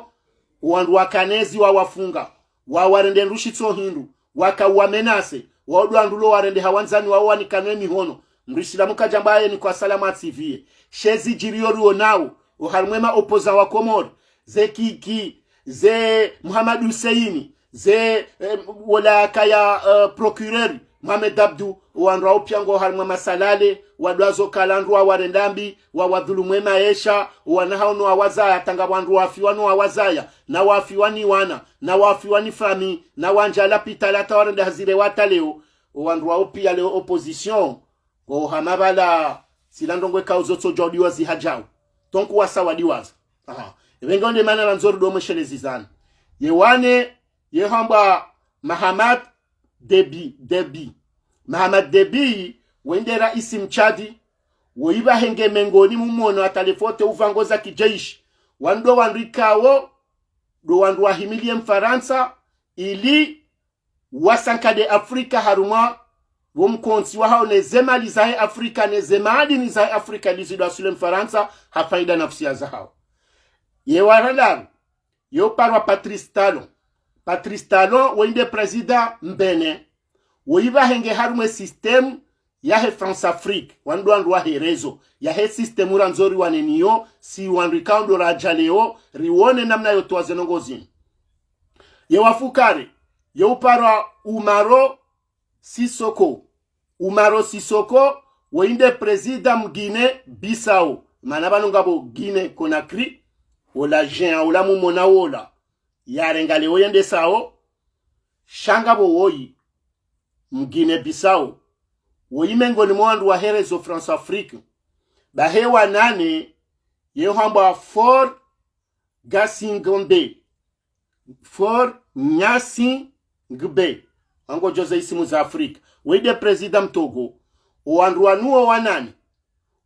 wandru wakanezi wawafunga, wawarende ndru shitso hindru, wakawamenase, wawo ndo wandru lo warendeha wandzani wawo wanikane mihono, mndru isilamu kadjamba aye ni kwa salama atsiviye. She zidjiriyo rionawo, oharimwe ma opposant wa Komori, ze Kiki, ze Mohamed Hussein, ze, eh, wola kaya, eh, procureur, Mohamed Abdou, wandru wawo pia ngo harimwa masalale, wadwazo kala ndru wawarenda mbi, wawadhulumu emaesha, wana hawo no wawazaya, tanga wandru wafiwa no wawazaya, na wafiwa ni wana, na wafiwa ni fami, na wandja lapitali hata warende hazire wata leo, wandru wawo pia leo opposition, ngo hama pvala, zila ndrongoo ikao zotsodjwa udiwa zihadjao. Donc wasa wadiwaza. Aha. Epvenge onde mana randzo rido mweshelezi zana. Ye wane, yehwambwa Mahamat Déby, Déby. Mahamat Déby, wende raisi Mtshadi, woipvaha nge mengoni mu mwono hata le fote upvango za kijeshi. Wanu ndo wandru ikao, ndo wandru wahimiliye Mfarantsa, ili wasankade Afrika harumwa wo mkontsi wahawo ne ze mali zahe Afrika, ne ze maadini zahe Afrika, ili zidwaswile Mfarantsa, ha faida nafsiya zahawo. Ye wararu, yo uparwa Patrice Talon. Patrice Talon, woyi nde président Mbene. Woyi pvahe nge harumwa e système yahe France-Afrique, wanu ndo wandru wahe réseau, yahe système urandzo riwane niyo, si wandru ikao ndo radja leo, riwone namna yo towa ze ndrongoo zinu. Ye wa fukare, yo uparwa Umaro Sissoco. Umaro Sissoco, woyi nde président mu Guinée-Bissau. Mana pvanu ngapvo Guinée-Conakry, wola Jean, wola mumona wola. Yarenga leo yende sawo, sha ngapvo woyi, mu Guinée-Bissau. Woyi mengoni mwa wandru wahe réseau France-Afrique. Pvahe wa nane, ye hwambwa Faure Gnassingbe. Faure Gnassingbe. Wangodjoze isimu za Afrika. Woyi nde président Mtogo. O wandru wanu wo wa nane,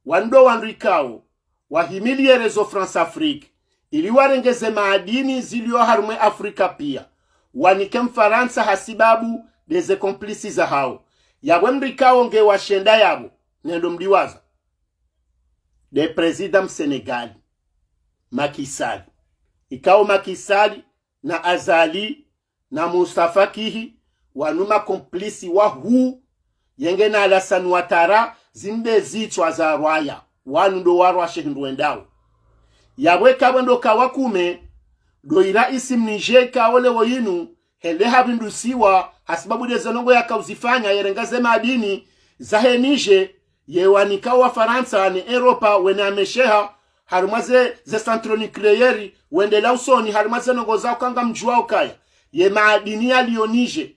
wanu ndo wandru ikao wahimiliye réseau France-Afrique, ili warenge ze maadini zilio harumwa e Afrika pia, wanike Mfarantsa hasibabu nde ze complices zahawo. Yapvo mndru ikao nge wa shenda yapvo, nendo mdiwaza, nde président Msenegali, Macky Sall. Ikao Macky Sall na Azali na Moussa Faki, wanu ma complices wahuu, yenge na Alassane Ouattara, zinde zitswa za rwaya, wanu ndo warwashe hindru wendao. Yapvo eka pvo ndo kawakume, ndo iraisi Mniger ikao leo yinu, hele hapvindusiwa, hasibabu nde ze ndrongoo yakao uzifanya, yerenga ze maadini zahe Niger, Ye wanika wa Farantsa ne Europa wene amesheha harumwa ze, ze centre nucléaire, wendelea usoni harumwa ze ndrongoo za ukanga mdjuwa ukaya ye maadini yaliyo Niger,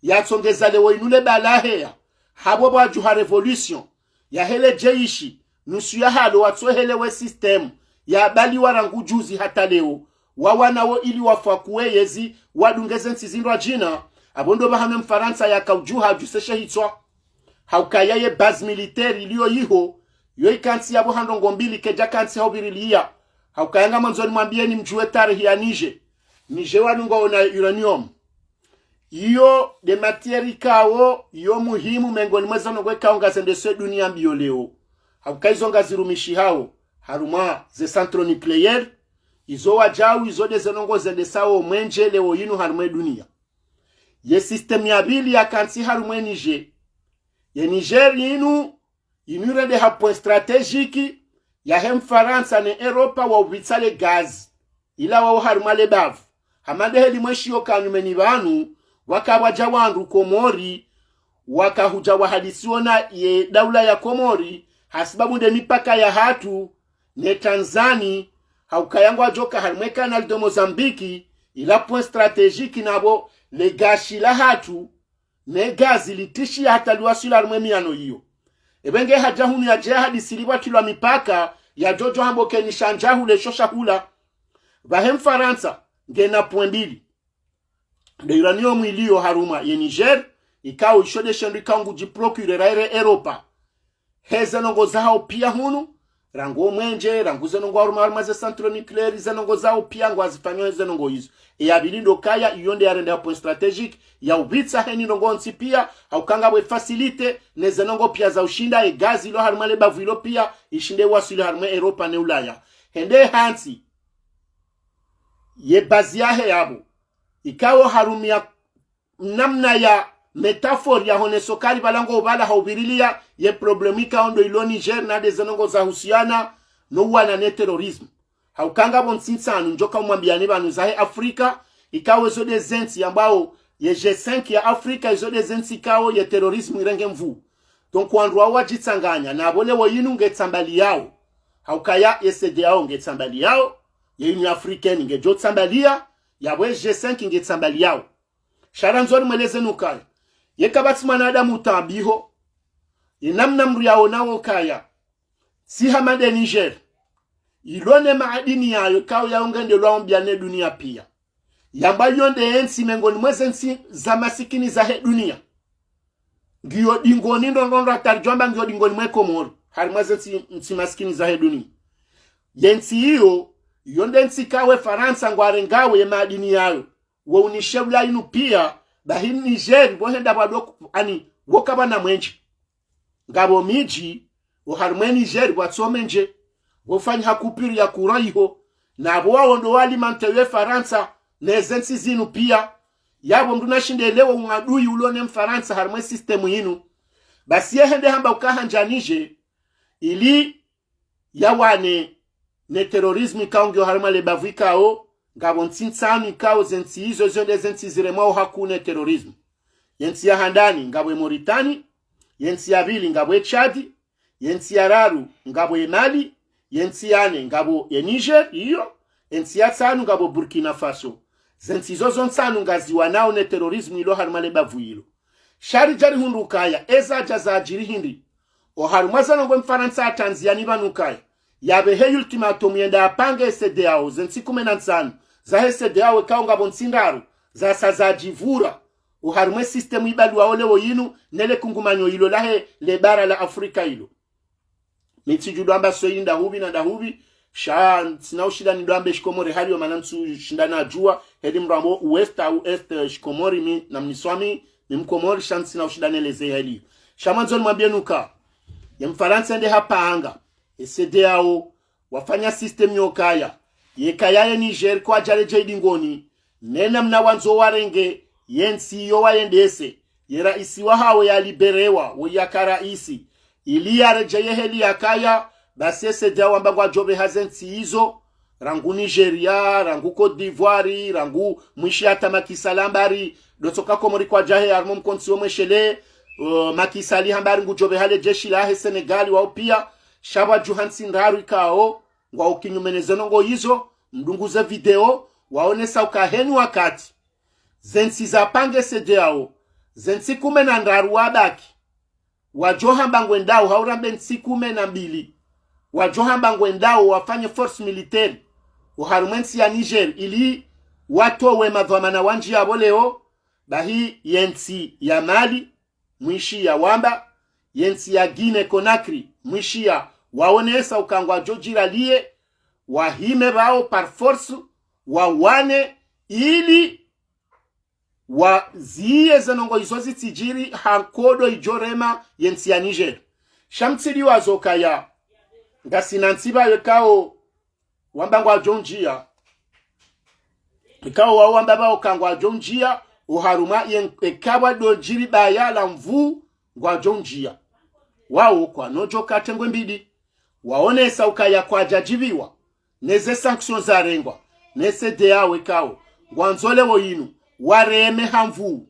yatsongeza leo inu le bala heya, hapvo pvwadjuha révolution, yahe le jeshi, nusu yahalo watsohelewe système, yabaliwa rangu juzi hata leo, wawana wo ili wafakuwe yezi, wadunge ze ntsi zindrwadjina, apvo ndo pvahanu Mfarantsa yakaudjuha adjuseshe hitswa. Haukaya ye base militaire iliyo yiho, yo ikantsi yapvo ha ndrongoo mbili kedja kantsi ha uvirilia. Haukaya ngamwandzo nimwambiyeni mdjuwe tarehi ya Niger. Niger wadungwa wo na uranium. Iyo nde matière ikao yo muhimu mengoni mwa ze ndrongoo ikao ngazendesao ye duniya mbiyo leo. Haukaya izo ngazirumishihao harumwa ze centre nucléaire, izo wadjau izo nde ze ndrongoo zendesao mwenje leo inu harumwa ye duniya. Ye système ya pvili yakantsi harumwa ye Niger. Ye Niger inu, inu irendeha point stratégique yahe Mfarantsa ne Europa wa upvitsa le gaz, ila wao harumwa le bavu. Hama nde heli mweshiyo ka nyumeni pvanu, waka pvwadja wandru Komori, wakahudja wahadisiwa na ye daula ya Komori, hasibabu nde mipaka yahatru ne Tanzanie, haukaya ngwadjoka harumwa ye canal de Mozambique, ila point stratégique napvo le gashi lahatru, ne gaz litishiya hata liwaswili harumwa ye miyano iyo. Epvenge hadja hunu yadje yahadisi li pvwatilwa mipaka, yadjodjo hamba ke ni shandja hule sho shahula. Pvahe Mfarantsa, ngena point mbili. Nde uranium iliyo harumwa ye Niger, ikao isho nde she ndru ikao ngudji procurer ra ere Europa. He ze ndrongoo zahao piya hunu, rangu wo mwenje, rangu ze ndrongoo harumwa, harumwa ze centre nucléaire, ze ndrongoo zahao piya ngwazifanyo he ze ndrongoo izo. Eya pvili ndo ukaya, iyo nde yarendeha point stratégique, ya upvitsa heni ndrongoo ntsi piya, hauka ngapvo ye facilité, ne ze ndrongoo piya za ushinda, ye gaz ilo harumwa le bavu ilo piya, ishinde iwaswili harumwa Europa ne Ulaya. Hende hantsi, ye base yahe yapvo, ikao harumia namna ya métaphore ya honeso kali pvala ngo pvala ha uvirilia ye problème ikao ndo ilo Niger na nde ze ndrongoo za husiyana no uwana ne terrorisme. Hauka ngapvo ntsi ntsanu ndjoka umwambiyani pvanu zahe Afrika, ikao ezo nde ze ntsi yambwao ye G cinq ya Afrika, izo nde ze ntsi ikao ye terrorisme irenge nvuu. Donc wandru wao wadjitsanganya, napvo leo inu nge tsambali yao. Haukaya ye CEDEAO nge tsambali yao, ye Union Africaine ngedjo tsambaliya, yapvo ye G cinq nge tsambali yao. Sha randzoni mweleze nukaya, yeka pvatsi mwanadamu utabiho, ye namna mdru yaonao ukaya, tsi hama nde Niger, ilo ne maadini yayo ikao yao ngendelwao mbiya ne duniya piya. Yamba iyo nde ye ntsi mengoni mwa ze ntsi za masikini zahe duniya. Ngiyo dingoni ndo ndo ndo hata ridjo amba ngiyo dingoni mwe Komori, harumwa ze ntsi, ntsi masikini zahe duniya. Ye ntsi iyo, iyo nde ntsi ikao ye Farantsa ngwarengao ye maadini yayo, wo unishe ula inu piya, bahi Niger, pvo henda pvwado, ani, wo kapvana mwenje. Ngapvo midji, wo harumwa ye Niger pvwatsi wo mwenje, pvo fanyiha coupure ya courant iho, napvo wao ndo walimante ye Farantsa, ne ze ntsi zinu piya. Yapvo mdru nashinde elewe uadui ulo ne Mfarantsa harumwa ye système inu. Basi ye hende hamba uka handjanije, ili yawane ne terrorisme ikao ngiyo harumwa le bavu ikao, ngapvo ntsi ntsanu ikao ze ntsi izo zo nde ze ntsi ziremwao hakuu ne terrorisme. Ye ntsi ya handani ngapvo ye Mauritanie, ye ntsi ya pvili ngapvo ye Tchad, ye ntsi ya raru ngapvo ye Mali, ye ntsi ya nne ngapvo ye Niger, iyo, ye ntsi ya tsanu ngapvo Burkina Faso. Ze ntsi izo zo ntsanu ngaziwanao ne terrorisme ilo harumwa le bavu ilo. Sha ridja rihundru ukaya, eza dja zadjiri hindri. O harumwa ze ndrongoo Mfarantsa atanzia ni pvanu ukaya, yapvehe ultimatum yende apange ye CEDEAO, ze ntsi kume na ntsanu zahe CEDEAO ikao ngapvo ntsi ndraru, zasa zadjipvura. O harumwa ye système ibalwao leo inu, ne le kungumanyo ilo lahe le bara la Afrika ilo. Mi tsidjudjo amba soyi ndahupvi na ndahupvi, sha ntsina ushinda nidjo amba ye shikomori hali yo mana ntsu shinda nadjua, heli mdru ambo ouest au est, eh, shikomori mi, na mniswamihi, mi mkomori sha ntsina ushinda neleze hali. Sha mwandzo nimwambie nuka, ye Mfarantsa nde hapanga, ye CEDEAO, wafanya système yokaya, yekaya ye Niger kwadjaredjei dingoni, ne namna wandzo warenge ye ntsi iyo wayendese, ye raisi wahawo yaliberewa, wo yaka raisi, ili yaredjeye heli yakaya, basi ye CEDEAO wamba ngwadjo pveha ze ntsi izo, rangu Nigeria, rangu Côte d'Ivoire, rangu mwishi hata Macky Sall mbari, dotsoka Komori kwadjahe harumwa mkontsi wo mweshele, uh, Macky Sall hamba ari ngudjo pveha le jeshi lahe Senegal wao pia, sha pvwadjuha ntsi ndraru ikao ngwao kinyume ne ze ndrongoo izo, mdungu ze video, waonesa uka heni wakati ze ntsi za pange CEDEAO, ze ntsi kume na ndraru wabaki, wadjo hamba ngwendao, hau rambe ntsi kume na mbili, wadjo hamba ngwendao wafanye force militaire oharumwa entsi ya Niger ili watowe madhwamana wandji yapvo leo, bahi ye ntsi ya Mali, mwishiya wamba, ye ntsi ya Guinée Conakry, mwishiya waonesa uka ngwadjo djira liye, wahime pvao par force, wawane, ili waziye ze ndrongoo izo zitsidjiri ha nkodo idjo rema ye ntsi ya Niger. Sha mtsidiwaze ukaya ngasina ntsi pvayo ikao wamba ngwadjo ndjiya. Ikao wao wamba pvao ka ngwadjo ndjiya, oharumwa ye, eka pvwado djiri baya la nvuu ngwadjo ndjiya. Wao kwanodjo katengwe mbidi. Waonesa ukaya kwadjadjibiwa ne ze sanctions zarengwa ne CEDEAO ikao ngwandzo leo inu wareme ha nvuu.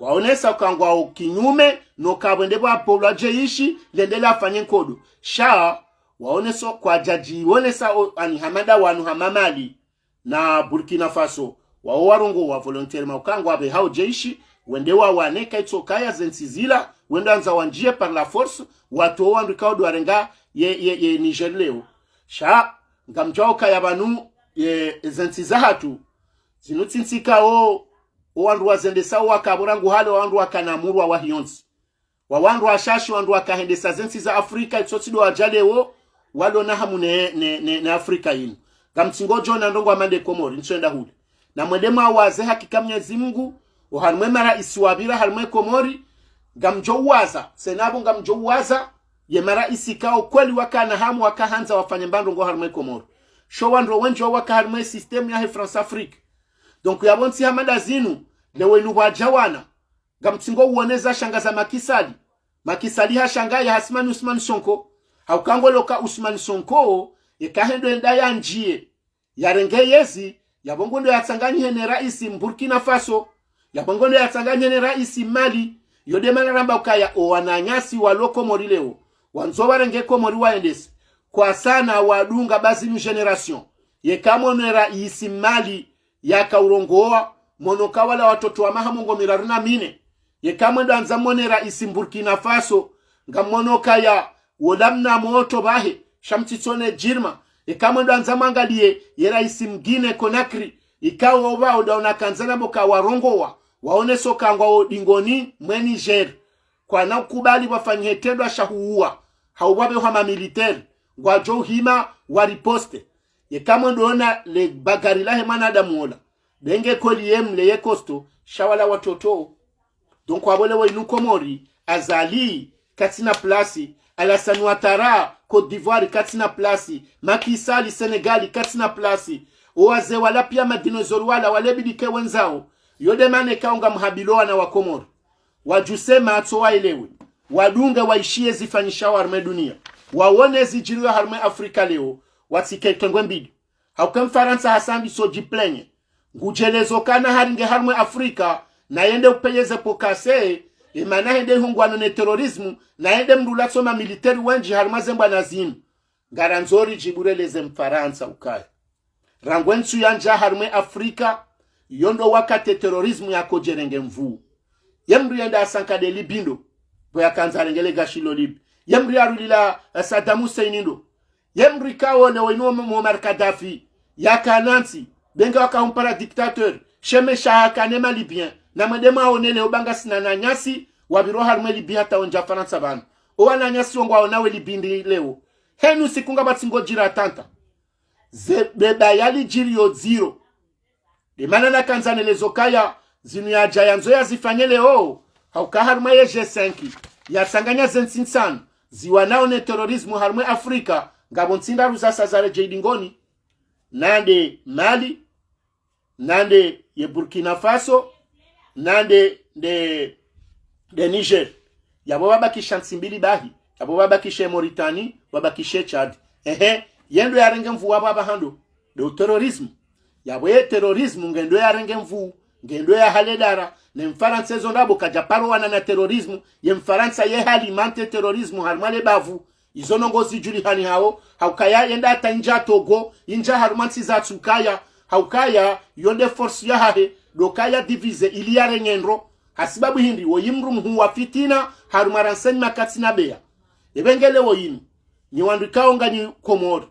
Waonesa uka ngwao kinyume no ka pvwende pvwapvolwa jeshi lende lafanye nkodo. Sha waonesa kwadjadjionesa o, ani hama nda wanu hama Mali na Burkina Faso, wao warongowa volontairement uka ngwapvehao jeshi wende wawane, kaitsokaya ze ntsi zila wende wandza wandjiye par la force, watowe wandru ikao ndo warenga ye, ye, ye Niger leo. Sha ngamdjuao ukaya pvanu ye, ze ntsi zahatru, zinu tsi ntsi ikao o wandru wazendesao waka pvo rangu hale, wandru wakana murwa wahe yontsi. Wa wandru washashi wandru wakahendesa ze ntsi za Afrika, itso tsi ndo wadja leo walo na hamu ne, ne, ne, ne Afrika inu. Ngamtsingodjo ona ndrongoo hama nde Komori, ntsu enda hule. Na mwende mwawaze hakika Mnyezi Mungu, oharumwa e maraisi wapvira harumwa e Komori, ngamdjo uwaza, tsena pvo ngamdjo uwaza ye maraisi ikao kweli wakana hamu, wakahandza wafanye mba ndrongoo harumwa e Komori. Sho wandru wendji wao waka harumwa e système yahe France-Afrique. Donc yapvo ntsi hama nda zinu, leo inu pvwadja wana, ngamtsingo uone zashangaza Macky Sall. Macky Sall hashangaya Hassan Ousmane Sonko. Hauka ngolo ka Ousmane Sonko, yeka hendo enda yandjiye, yarenge yezi, yapvo ngondo yatsanganyihe ne raisi Burkina Faso, yapvo ngondo yatsanganyihe ne raisi Mali. Yo nde mana ramba ukaya o wananyasi walo Komori leo, wandzo warenge Komori waendese. Kwasana wadunga ba zinu génération. Yeka mwono e raisi Mali yaka urongowa, mwono ka wala watoto wa maha mengo miraru na mine. Yeka mwendo andza mwone raisi Burkina Faso, ngamwono kaya wola mna moto pvahe, sha mtsitsone djirma. Yeka mwendo andza mwangaliye ye raisi Guinée Conakry, ikao pvao ndo una kandzana pvo ka warongowa, waoneso ka ngwao dingoni mwe Niger. Kwana ukubali pvwafanyihe trendwa sha huuwa, hau pvwapvehwa ma militaire, ngwadjo uhima wariposte. Yeka mwendo ona le bagari lahe mwanadamu ola, benge koli ye mle ye costaud, sha wala watoto. Donc wapvo leo inu Komori, Azali, katsina place, Alassane Ouattara, Côte d'Ivoire, katsina place, Macky Sall, Sénégal, katsina place. O wazee wala pia madinosaure wala, wale bidike wendzao. Yo nde mana ikao ngamhabilio wana wa Komori wadjuse matso waelewe, wadunge waishiye zifanyishao harumwa e dunia, waone zidjiriyo harumwa e Afrika leo, watsike tengwe mbidi. Hauka Mfarantsa hasambi so djiplenye. Ngudjelezo kana haringe harumwa e Afrika, na yende upeyeze pokase, e mana hende ihungwano ne terrorisme, na yende mndru latso ma militaire wendji harumwa ze mbwana zinu. Ngarandzo ridjibureleze Mfarantsa ukaya, rangu e ntsu yandja harumwa e Afrika, yo ndo wakati e terrorisme yakodjerenge nvuu. Ye mndru yende asankade Libye ndo, pvo yakandza arenge le gashi lo Libye. Ye mndru yarulila, eh, Saddam Hussein ndo. Ye mndru ikao leo inu Muammar Kadhafi, yakana ntsi, benge wakahumpara dictateur, sheme sha hakane ma Libyen, na mwende mwaone leo ba ngasina wananyasi wapviro harumwa e Libye hata wendja Farantsa pvanu. O wananyasi wo ngwaonao e Libye ndi leo. Henu siku ngapvatsi ngodjira attentat. Ze beba yalidjiriyo dziro. Nde mana nakandza nelezo kaya, zinu yadja yandzo yazifanye leo, hauka harumwa ye G cinq, yatsanganya ze ntsi ntsanu ziwanao ne terrorisme harumwa e Afrika, ngapvo ntsi ndraru zasa zaredjei dingoni. Nande Mali, nande ye Burkina Faso, nande nde, nde Niger. Yapvo pvabakisha ntsi mbili bahi. Yapvo pvabakishe Mauritanie, pvabakishe Tchad. Ehe, ye ndo yarenge nvuu wapvo apvaha ndo. Nde o terrorisme. Yapvo ye terrorisme nge ndo yarenge nvuu. Ngendo ya hale dara, ne Mfarantsa ezo ndrabo kadja paro wana na terrorisme, ye Mfarantsa ye halimante terrorisme harumwa le bavu. Izo ndrongoo zidjulihanihao, haukaya yenda hata indja Togo, indja harumwa ntsi za tsukaya, haukaya yo nde force yahahe, ndo kaya divisé ili yarenge ndro. Hasibabu hindri, woyi mdru mhuu wa fitina, harumwa renseignement katsina beya. Ebe ngele woyinu, nyi wandru ikao nganyi Komori,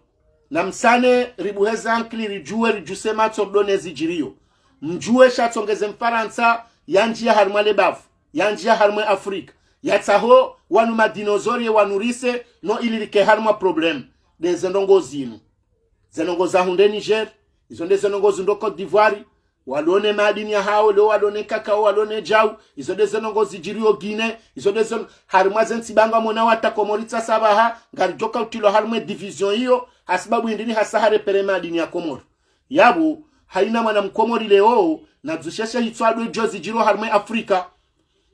namsane ribuheze ankili ridjuwe ridjuse matso ridone zidjiriyo. Mdjuwe sha tsongeze Mfarantsa yandjiya harumwa le bavu, yandjiya harumwa Afrika, yatsaho wanu madinosaure ye wanu rise no ili rike harumwa problème. Nde ze ndrongoo zinu. Ze ndrongoo zahundre Niger, izo nde ze ndrongoo zindro Côte d'Ivoire, walo ne madini yahawo, leo walo ne cacao, walo ne djau, izo nde ze ndrongoo zidjiriyo Guinée, izo nde ze, harumwa ze ntsi ba ngamwona wata Komori tsasa baha, ngaridjo kautilwa harumwa e division iyo, hasibabu hindri ni hasa harepere madini ya Komori. Yapvo, haina mwana Mkomori leo, nadjusheshe hitswa ndo djo zidjiriyo harumwa Afrika,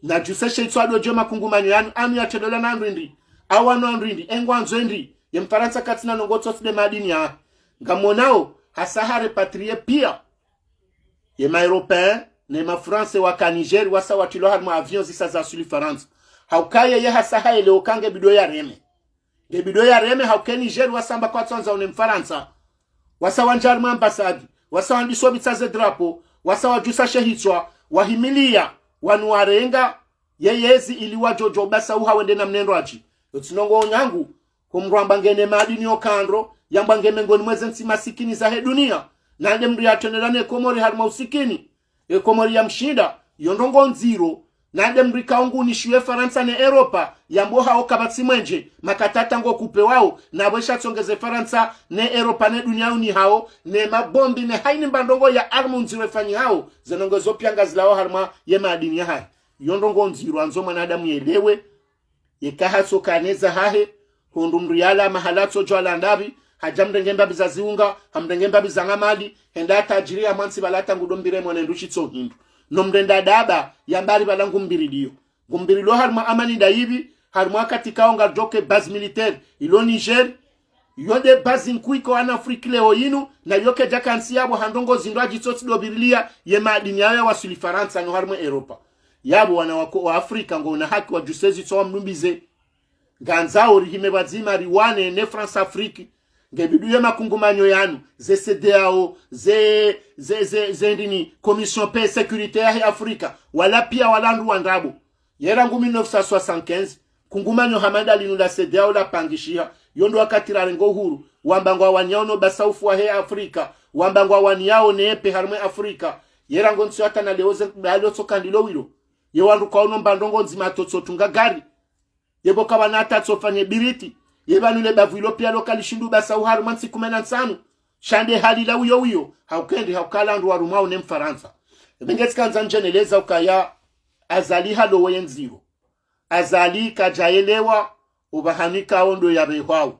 nadjuseshe hitswa ndo djo makungumanyo yanu, anu yatrendelwa na wandru hindri, awa no wandru hindri, engwandzo hindri, ye Mfarantsa katsina ndrongoo tsotsi nde madini ya. Ngamwonao, hasa harepatrié pia ye ma Européens, ne ma Français waka Niger, wasa watrilwa harumwa avion zisa zawaswili Farantsa. Haukaya ye hasa haelewa uka nge bidi yareme. Nge bidi yareme hauka e Niger wasa amba kwatsuandza wone Mfarantsa. Wasa wandja harumwa ambassade, wasa wandiso bitsa ze drapeau, wasa wadjusa she hitswa, wahimiliya, wanu warenga, ye yezi ili wadjo djo ubasa uha wende na mnendro adji. Yo tsi ndrongoo nyangu, ho mdru amba ngena madini yo kandro, yamba nge mengoni mwa ze ntsi masikini zahe dunia, na nde mdru yatrendelwa ne Komori harumwa usikini. E Komori yamshinda, yo ndrongoo ndziro, na nde mdru ikao ngunishiwo e Farantsa ne Europa, yambo hao kapvatsi mwenje, makatata ngo kupvewao, na pvwesha tsongeze Farantsa ne Europa ne dunia unihao, ne mabombi ne haini mba ndrongoo ya arme ndziro ifanyihao, ze ndrongoo zo pia ngazilawao harumwa ye madini yahahe. Yo ndrongoo ndziro andzo mwanadamu yelewe, yeka hatsoka ne zahahe, hondro mdru yala mahala tsodjo ala ndapvi, hadja mrenge mbapvi za ziunga, hamrenge mbapvi za ngamali, henda tajiri ya mwantsi pvala hata ngudo mbire mwana ndru shitso hindru. No mrenda daba, yamba ari pvala ngumbiri liyo. Ngumbiri liyo harumwa amani ndayipvi, harumwa wakati kao ngaridjo ke base militaire, ilo Niger, yo nde base nkuu iko ana Afrique leo yinu, na yo kedja kantsi yapvo ha ndrongoo zindro adji tsotsi ndo birilia, ye madini yayo yawaswili Farantsa no harumwa Europa. Yapvo wana wako wa Afrika ngwao na haki wadjuse zitswa wamdumbize. Ngandzao rihime pvwadzima riwane ne France-Afrique. Nge bidi ye makungumanyo yanu, ze CEDEAO, ze, ze, ze, ze ndini, Commission Paix Sécurité yahe Afrika, wala pia wala wandru wa ndrabo. Ye rangu mille neuf cent soixante-quinze, kungumanyo hama nda linu la CEDEAO lapangishiha, yo ndo wakati rarenga uhuru, wamba ngwawaniyao no ubasa ufu wahe Afrika, wamba ngwawaniyao ne paix harumwa Afrika. Ye rangu ntsi hata na leo ze, balo tsoka ndilo wilo. Ye wandru kwao no mba ndrongoo ndzima tsotso tunga gari. Ye pvo kapvana hata tsofanye biriti. Ye pvanu le bavu ilo pia lo kalishindu ubasa uha harumwa ntsi kume na ntsanu. Sha nde hali la uyo uyo, hauka hindri, hauka wala wandru warumwao ne Mfarantsa. Ebe nge tsikandza ndjeneleza ukaya Azali halowa ye ndziro. Azali kadjayelewa, upvahanu ikao ndo yapvehwao.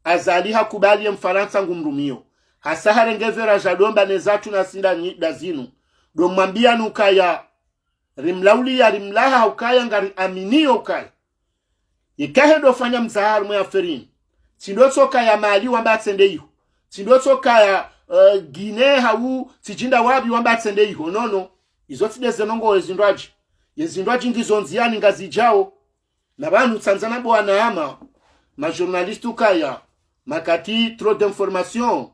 Azali hakubali ye Mfarantsa ngumrumiyo. Hasa harenge vera dja domba ne zatru na sinda nyi, nda zinu. Ndo mwambiyani ukaya, rimlauliya, rimlaha ukaya ngari aminiyo ukaya. Yeka hendo fanya mzaha harumwa ye affaire yinu. Tsi ndo tsoka ya Mali wamba atsende iho. Tsi ndo tsoka ya, eh, Guinée hau, tsidjinda wapvi wamba atsende iho. Nono. Izo tsi nde ze ndrongoo ye zindru adji. Ye zindru adji ngizo ndziyani ngazidjao. Na pvanu tsandza nambe wanama, ma journaliste ukaya, makati trop d'information,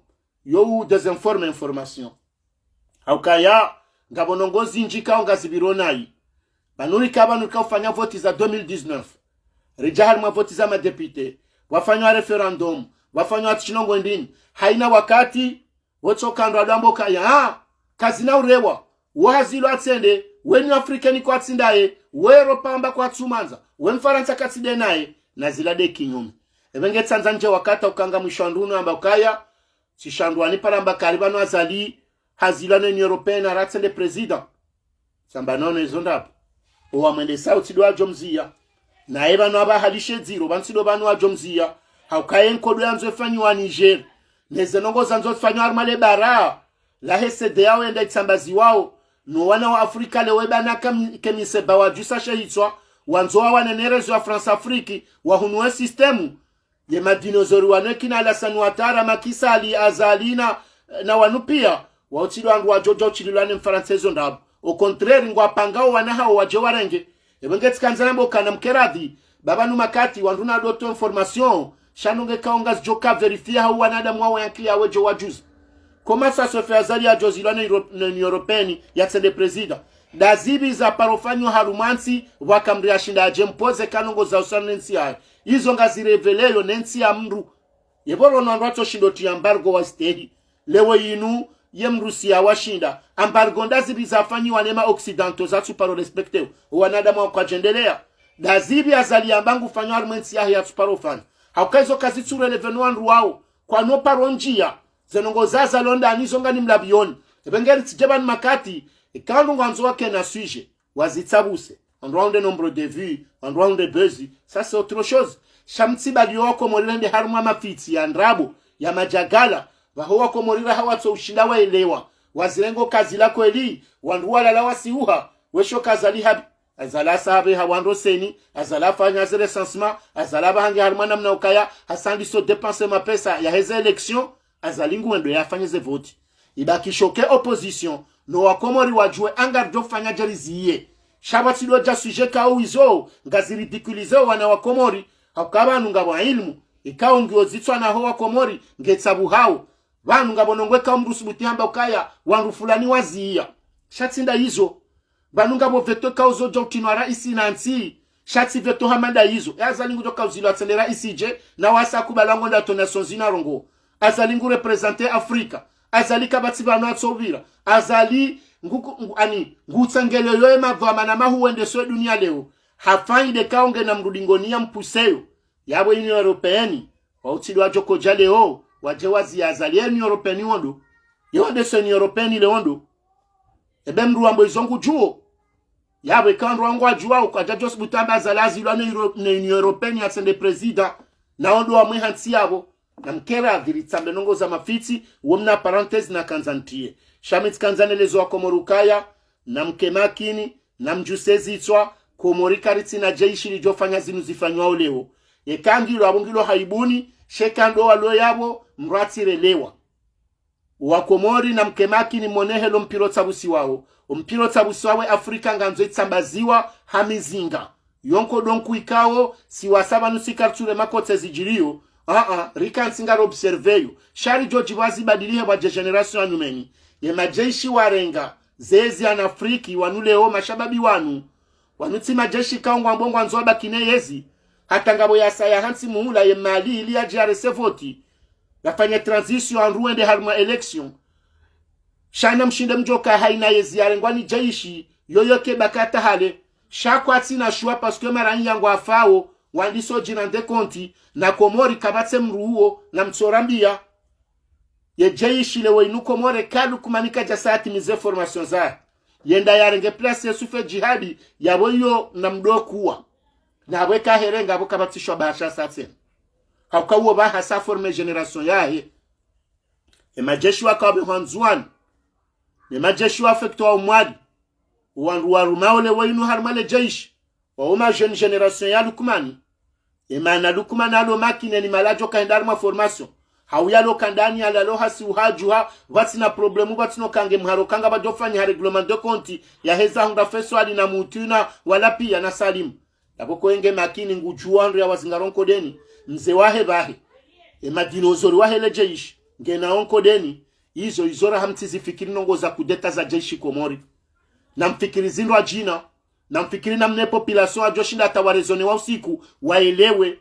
yo u désinforme information. Haukaya, ngapvo ndrongoo zindji kao ngazipviro nayi. Pvanu rika, pvanu rika ufanya voti za deux mille dix-neuf. Ridja harumwa voti za madéputé. Pvwafanywa référendum. Pvwafanywa tsi ndrongoo ndrini. Haina wakati, wotsoka ndo adwambo kaya, ah, kazina urewa. Wo hazilwa atsende, we ni Afrika ni kwatsindaye, we Europa amba kwatsumandza, we Mfarantsa katsi nde naye, na zila nde kinyume. Ebe nge tsandza ndje wakati uka ngamwisho ndrunu amba ukaya, tsi shandrwani pvala amba kari pvanu Azali, hazilwa ne Union Européenne, ara atsende président. Tsamba nono izo ndrabo. Owa mwendesao tsi ndo wadjo mziya. Naye pvanu amba halishe ndziro, pvanu tsi ndo pvanu wadjo mziya. Hauka ye nkodo yandzo ifanyiwa Niger. Ne ze ndrongoo zandzo zifanyiwa harumwa le bara. Lahe CEDEAO yenda itsambaziwao. No wana wa Afrika leo we pvana kam-, kemiseba wadjusa she hitswa. Wandzo wawane ne réseau ya France-Afrique. Wahunuwe système. Ye madinosaure wanu ekina Alassane Ouattara, Macky Sall, Azali na, na wanu pia, wao tsi ndo wandru wadjo djo utsililwa ne Mfarantsa ezo ndrabo. Au contraire, ngwapangao wana hawo wadje warenge. Epvo nge tsikandza nambe ukana mkeradhi, ba pvanu makati, wandru na doto information, sha no nge kaonga zidjoka vérifier hau wanadamu wawo yankili yawe djo wajuzi. Comment ça se fait Azali yadjozilwa ne Euro-, ne Union Européenne yatsende président? Nda zipvi za paro fanywa harumwa ntsi, pvwaka mdru yashinda yadje mpoze ka ndrongoo za usana ne ntsi yahe. Izo ngazi révéléo ne ntsi ya mdru. Yepvo rono wandru watsoshindo tsi embargo wastehi. Leo inu, ye mrusiya washinda. Embargo nda zipvi zafanyiwa ne ma occidentaux zatsu paro respectéo. Wanadamu wakwadjendelea. Nda zipvi Azali yamba ngufanyao harumwa entsi yahe yatsu paro fanya. Hauka izo kazitsu relever no wandru wawo. Kwano paro ndziya. Ze ndrongoo za Azali ndani zo ngani mlapvioni. Epvo nge ritsidje pvanu makati. Eka wandru ngwandzo wakena sujet. Wazitsabuse. Wandru wahundre nombre de vues, wandru wahundre buzz, ça c'est autre chose. Sha mtsibaliyo wakomori rende harumwa mafitsi ya ndrabo, ya madjagala, pvaho wakomori raha watso ushinda waelewa. Wazirengo kazila kweli, wandru walala wasiuha, wesho ka Azali hapvi. Azali asa hapve ha wandru seni, Azali afanya ze recensement, Azali apvahange harumwa namna ukaya, hasandiso dépenser mapesa yaheze élection, Azali nguwendo yafanye ze vote. Ibaki shoke opposition, no wakomori wadjuwe anga ridjofanya djeli ziye. Sha pvatsi dodja sujet kao izo, ngazi ridiculiser wana wakomori, hauka pvanu ngapvo ilimu, ikao ngiyo zitswa naho wakomori, nge tsabu hao. Pvanu ngapvo ndrongoo ikao mdru subuti hamba ukaya, wandru fulani waziya. Sha tsi nda izo, pvanu ngapvo veto ikao zodja utinwa raisi na ntsi. Sha tsi veto hama nda izo. E Azali ngudjo kauzilwa atsende raisi dje, na wasa kubala ngo nda to Nations Unies na ndrongoo. Azali ngu représenter Afrika. Azali kapvatsi pvanu atso upvira. Azali ngu, ngu, ani, ngutsangeleo ye madhwamana mahu wendeso ye dunia leo. Hafanyi nde kaonge na mrudi ngoni ya mpuseyo. Yapvo Union Européenne, wautsidwa djokodja leo, wadje waziya Azali ye Union Européenne wondo. Ye wondeso Union Européenne le wondo. Ebe mdru wambo izo ngudjuo. Yapvo eka wandru wangu wadjuwa, ukadja djosubutu amba Azali azilwa ne Euro-, ne Union Européenne yatsende président. Na wondo wamwe hantsi yapvo. Na mkeradhi ritsambe ndrongoo za mafitsi, wo mna parenthèse nakandza ntiye. Sha mi tsikandza nelezo wakomori ukaya, na mke makini, na mdjuse zitswa, Komori karitsina jeshi lidjofanya zinu zifanywao leo. Eka ngilo apvo ngilo haibuni, sha eka ndo walo yapvo, mdru atsirelewa. Wakomori na mke makini mwonehe lo mpira utsabusiwao. Ompira utsabusiwao we Afrika ngandzo itsambaziwa ha mizinga. Yo nkodo nkuu ikao, si wasa pvanu si karitsure makotse zidjiriyo. Aa, rika ntsi ngari observeyo. Sha ridjo djipva zibadilihe pvwadje génération ya nyumeni. Ye majeshi warenga, zezi ana Afriki, wanu leo mashababi wanu. Wanu tsi majeshi kao ngwambo ngwandzo wabaki ne yezi. Hata ngapvo yasaya hantsi muhula ye mali ili yadje yarese voti. Yafanye transition wandru wende harumwa élection. Sha na mshinde mdjoka haina yezi yarengwa ni jeshi, yoyo ke bakata hale. Sha kwatsina shuwa parce que maranyi yangu afao, wandiso djina nde konti, na Komori kapvatse mdru uwo, na mtsorambiya. Ye jeshi leo inu Komori ka Lukumani kadja sa yatimize formation zahe. Yenda yarenge place ye Sufe Jihadi, yapvo iyo na mdokuwa. Na apvo eka herenga apvo kapvatsi shwa bahasha sa tsena. Hauka uwo pvaha sa former génération yahe. E majeshi waka wapvehwa Ndzuwani. Ne majeshi wa affectwa wa Mwali. Wandru warumao leo inu harumwa le jeshi. Wawo ma jeune génération ya Lukumani. E mana Lukumani alo makini ni maladjo kahenda harumwa formation. Hau yalo kandani alalo hasi uhadjuha, pvatsina problème, pvatsina kange mharo kanga pvadjofanya ha règlement de compte, yaheza hundra Feswali na Mutuna, wala piya na Salimu. Yapvo ko enge makini ngudjuwa ndru ya wazingaro nkodeni, mze wahe pvahe. E madinosaure wahe le jeshi, ngena onkodeni, izo, izo raha mtsizifikiri ndrongoo za kudeta za jeshi Komori. Na mfikiri zindru adjina, na mfikiri namna e population adjoshinda hata warezone wa usiku, waelewe.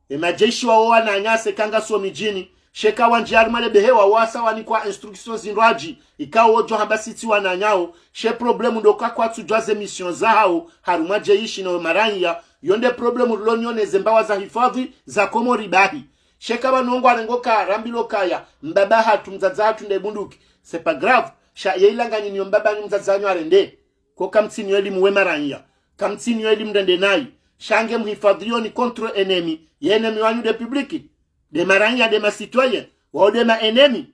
E majeshi wawo wananyase kanga so midjini, sha eka wandji harumwa le behewa wasa wanikwa instruction zindru adji, ikao wodjo hamba sitsi wananyao, she problème ndo ka kwatsudjuwa ze mission zahao, harumwa jeshi no maranyi ya, yo nde problème rilo nyo ne ze mbawa za hifadhwi za Komori bahi. Sha eka pvanu ngwarengo ka rambilwa kaya, mbaba hatru mdzadze hatru nde bunduki. C'est pas grave, sha ye ilanganyi niyo mbaba ni mdzadze hanyu arende. Ko kamtsini yo elimu we maranyi ya. Kamtsini yo elimu rende nayi. Sha nge mhifadhwiyo ni contre ennemi. Ye ennemi wanyu nde public. Nde maranyi ya nde ma citoyen. Wawo nde ma ennemi.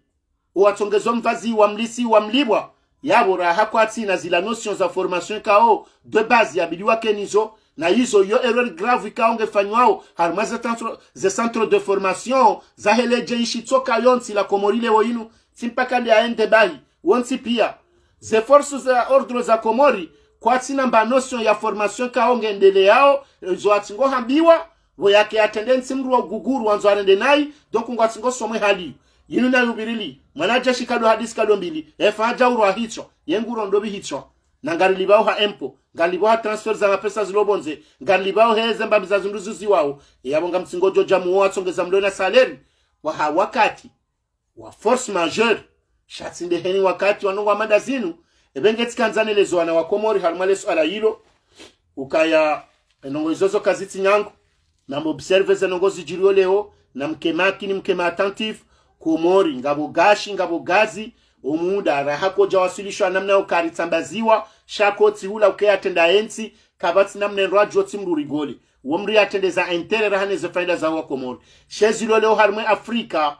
Owatsongezo mvazi wa mlisi wa mlipvwa. Yapvo raha kwatsina zila notion za formation ikao de base yabidi wakenizo. Na izo yo erreur grave ikao ngefanywao. Harumwa ze centre, ze centre de formation. Zahe le jeshi tsoka yontsi la Komori leo inu. Tsi mpaka nde aende bahi. Wontsi piya. Ze forces za ordre za Komori, kwatsina mba notion ya formation kao ngendeleao, zo atsingo hambiwa, pvo yake atrende ntsi mndru wa uguguru wandzo arende nayi, donc ngwatsingo somwe hali. Yinu na yubirili, mwana jeshi kado hadisi kado mbili, efa aja urwa hitswa, yengu rondo bi hitswa. Na ngarilipvao ha impôt, ngarilipvao ha transfert za mapesa zilo pvondze, ngarilipvao heze mbambi za zindru zuziwao, yapvo ngamtsingo joja muo watsongeza mlo na salaire, wa ha wakati, wa force majeure, sha tsi nde heni wakati wa ndrongoo hama nda zinu, epvenge tsikandza nelezo wana wa Komori harumwa le suala yilo, ukaya, e ndrongoo izo zo kazitsi nyangu, na mu observe ze ndrongoo zijiriyo leo, na mke makini, mke ma attentif, Komori, ngapvo gashi, ngapvo gazi, omuda, raha koja wasilishwa namna yo kari tsambaziwa, sha kotsi hula uke atrenda entsi, kapvatsi namna endrwadjo tsi mndru rigole. Wo mri atrende za intérêt raha ne ze faida za wa Komori. She zilo leo harumwe Afrika,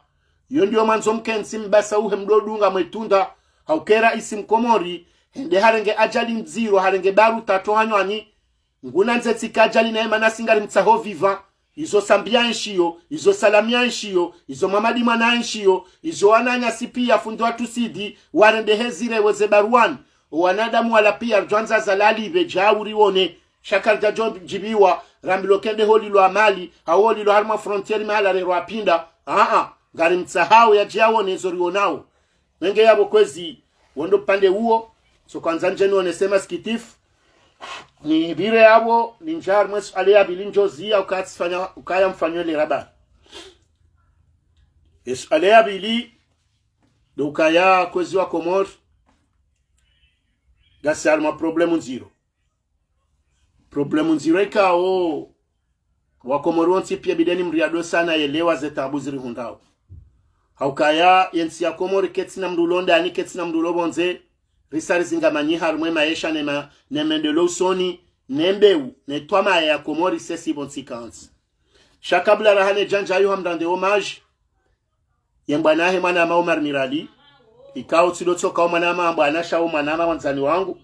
yo ndiyo mwandzo mkentsi mbasa uhe mdo dunga mwe tunda, hauke raisi mkomori, hende harenge ajali ndziro, harenge baru tatu hanywani, nguna ndze tsika ajali naye mana si ngari mtsaho vivant, izo Sambi ya enshiyo, izo Salami ya enshiyo, izo Mamadi mwana ya enshiyo, izo wananyasi piya fundi wa tusidi, warende hezire weze baruwani, o wanadamu wala piya ridjwandza zalali pve dja uri wone, sha karidja djo djibiwa, rambilwa kende holilwa mali, hau holilwa harumwa frontière mahala rerwa apvinda, aa, ngari mtsahao yadje yawone zo riwonao. Wenge yapvo kwezi, wo ndo upande uwo, so kwandza ndje niwonese masikitifu, nipvire yapvo, nindje harumwe suala ya pvili ndjoziya, ukaya tsifanya, ukaya mfanyo le rabari. E suala ya pvili, ndo ukaya kwezi wa Komori, ngasi harumwa problème ndziro. Problème ndziro ikao, wa Komori wontsi piya bidi ni mri yado sana yelewa ze taabu zirihundrao. Haukaya, yentsi ya Komori ketsina mndru ulo ndani, ketsina mndru ulo pvondze, risa rizingamanyiha harumwe maesha ne ma-, ne mendeleo usoni, ne mbeu, ne twamaya ya Komori sesi pvontsi kantsi. Sha kabula raha ne djandja ayu hamrande hommage, ye mbwana ahe mwanama Omar Mirali, ikao tsido tsoka o mwanama mbwana sha o mwanama wandzani wangu.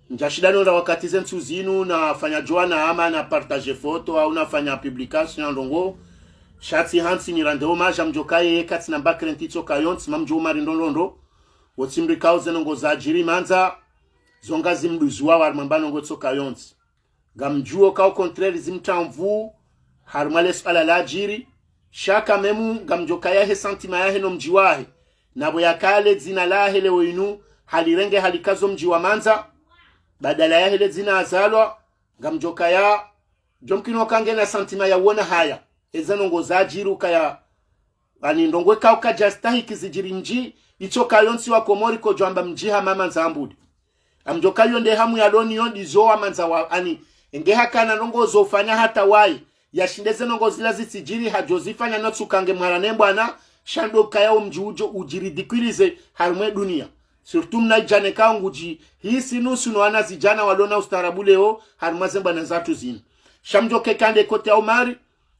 Ndjashinda nonda wakati ze ntsu zinu nafanya djuwa na ama na partage photo au nafanya publication ya ndrongoo. Sha tsi hantsi nirande hommage amdjoka yeye katsina mba crainte itsoka yontsi mamdjo Omar ndrondrondro. Wotsi mrikao ze ndrongoo zadjiri mandza, zo ngazi mduzuwa wari mamba ndrongoo itsoka yontsi. Ngamdjuo ka au contraire zimtramvu, harumwa le suala ladjiri, sha quand même, ngamdjo kaya he sentiment yahe no mdji wahe. Na pvo yakaya le dzina lahe leo inu, halirenge halikazo mdji wa mandza, badala yahe le dzina azalwa, ngamdjo kaya, djo mkino kangena sentiment ya uona haya. Eze ndrongoo zadjiri ukaya, ani ndrongoo ikao kadja stahiki zidjiri mdji, itsoka yontsi wa Komori kodjo amba mdji hama mandza ambudi. Amdjoka yo nde hamu ya loni yo ndizo wa mandza wa, ani, enge hakana ndrongoo zo ufanya hata waye, yashinde ze ndrongoo zila zitsidjiri hadjo zifanya no tsuka nge mhara ne mbwana, sha ndo ukaya o mdji udjo udjiridiquiliser harumwe dunia. Surtout mna idjana ikao ngudji, hisi nusu no wana zidjana walo na ustaarabu leo, harumwa ze mbwana zatru zinu. Sha mdjoke kande kote ya Omar,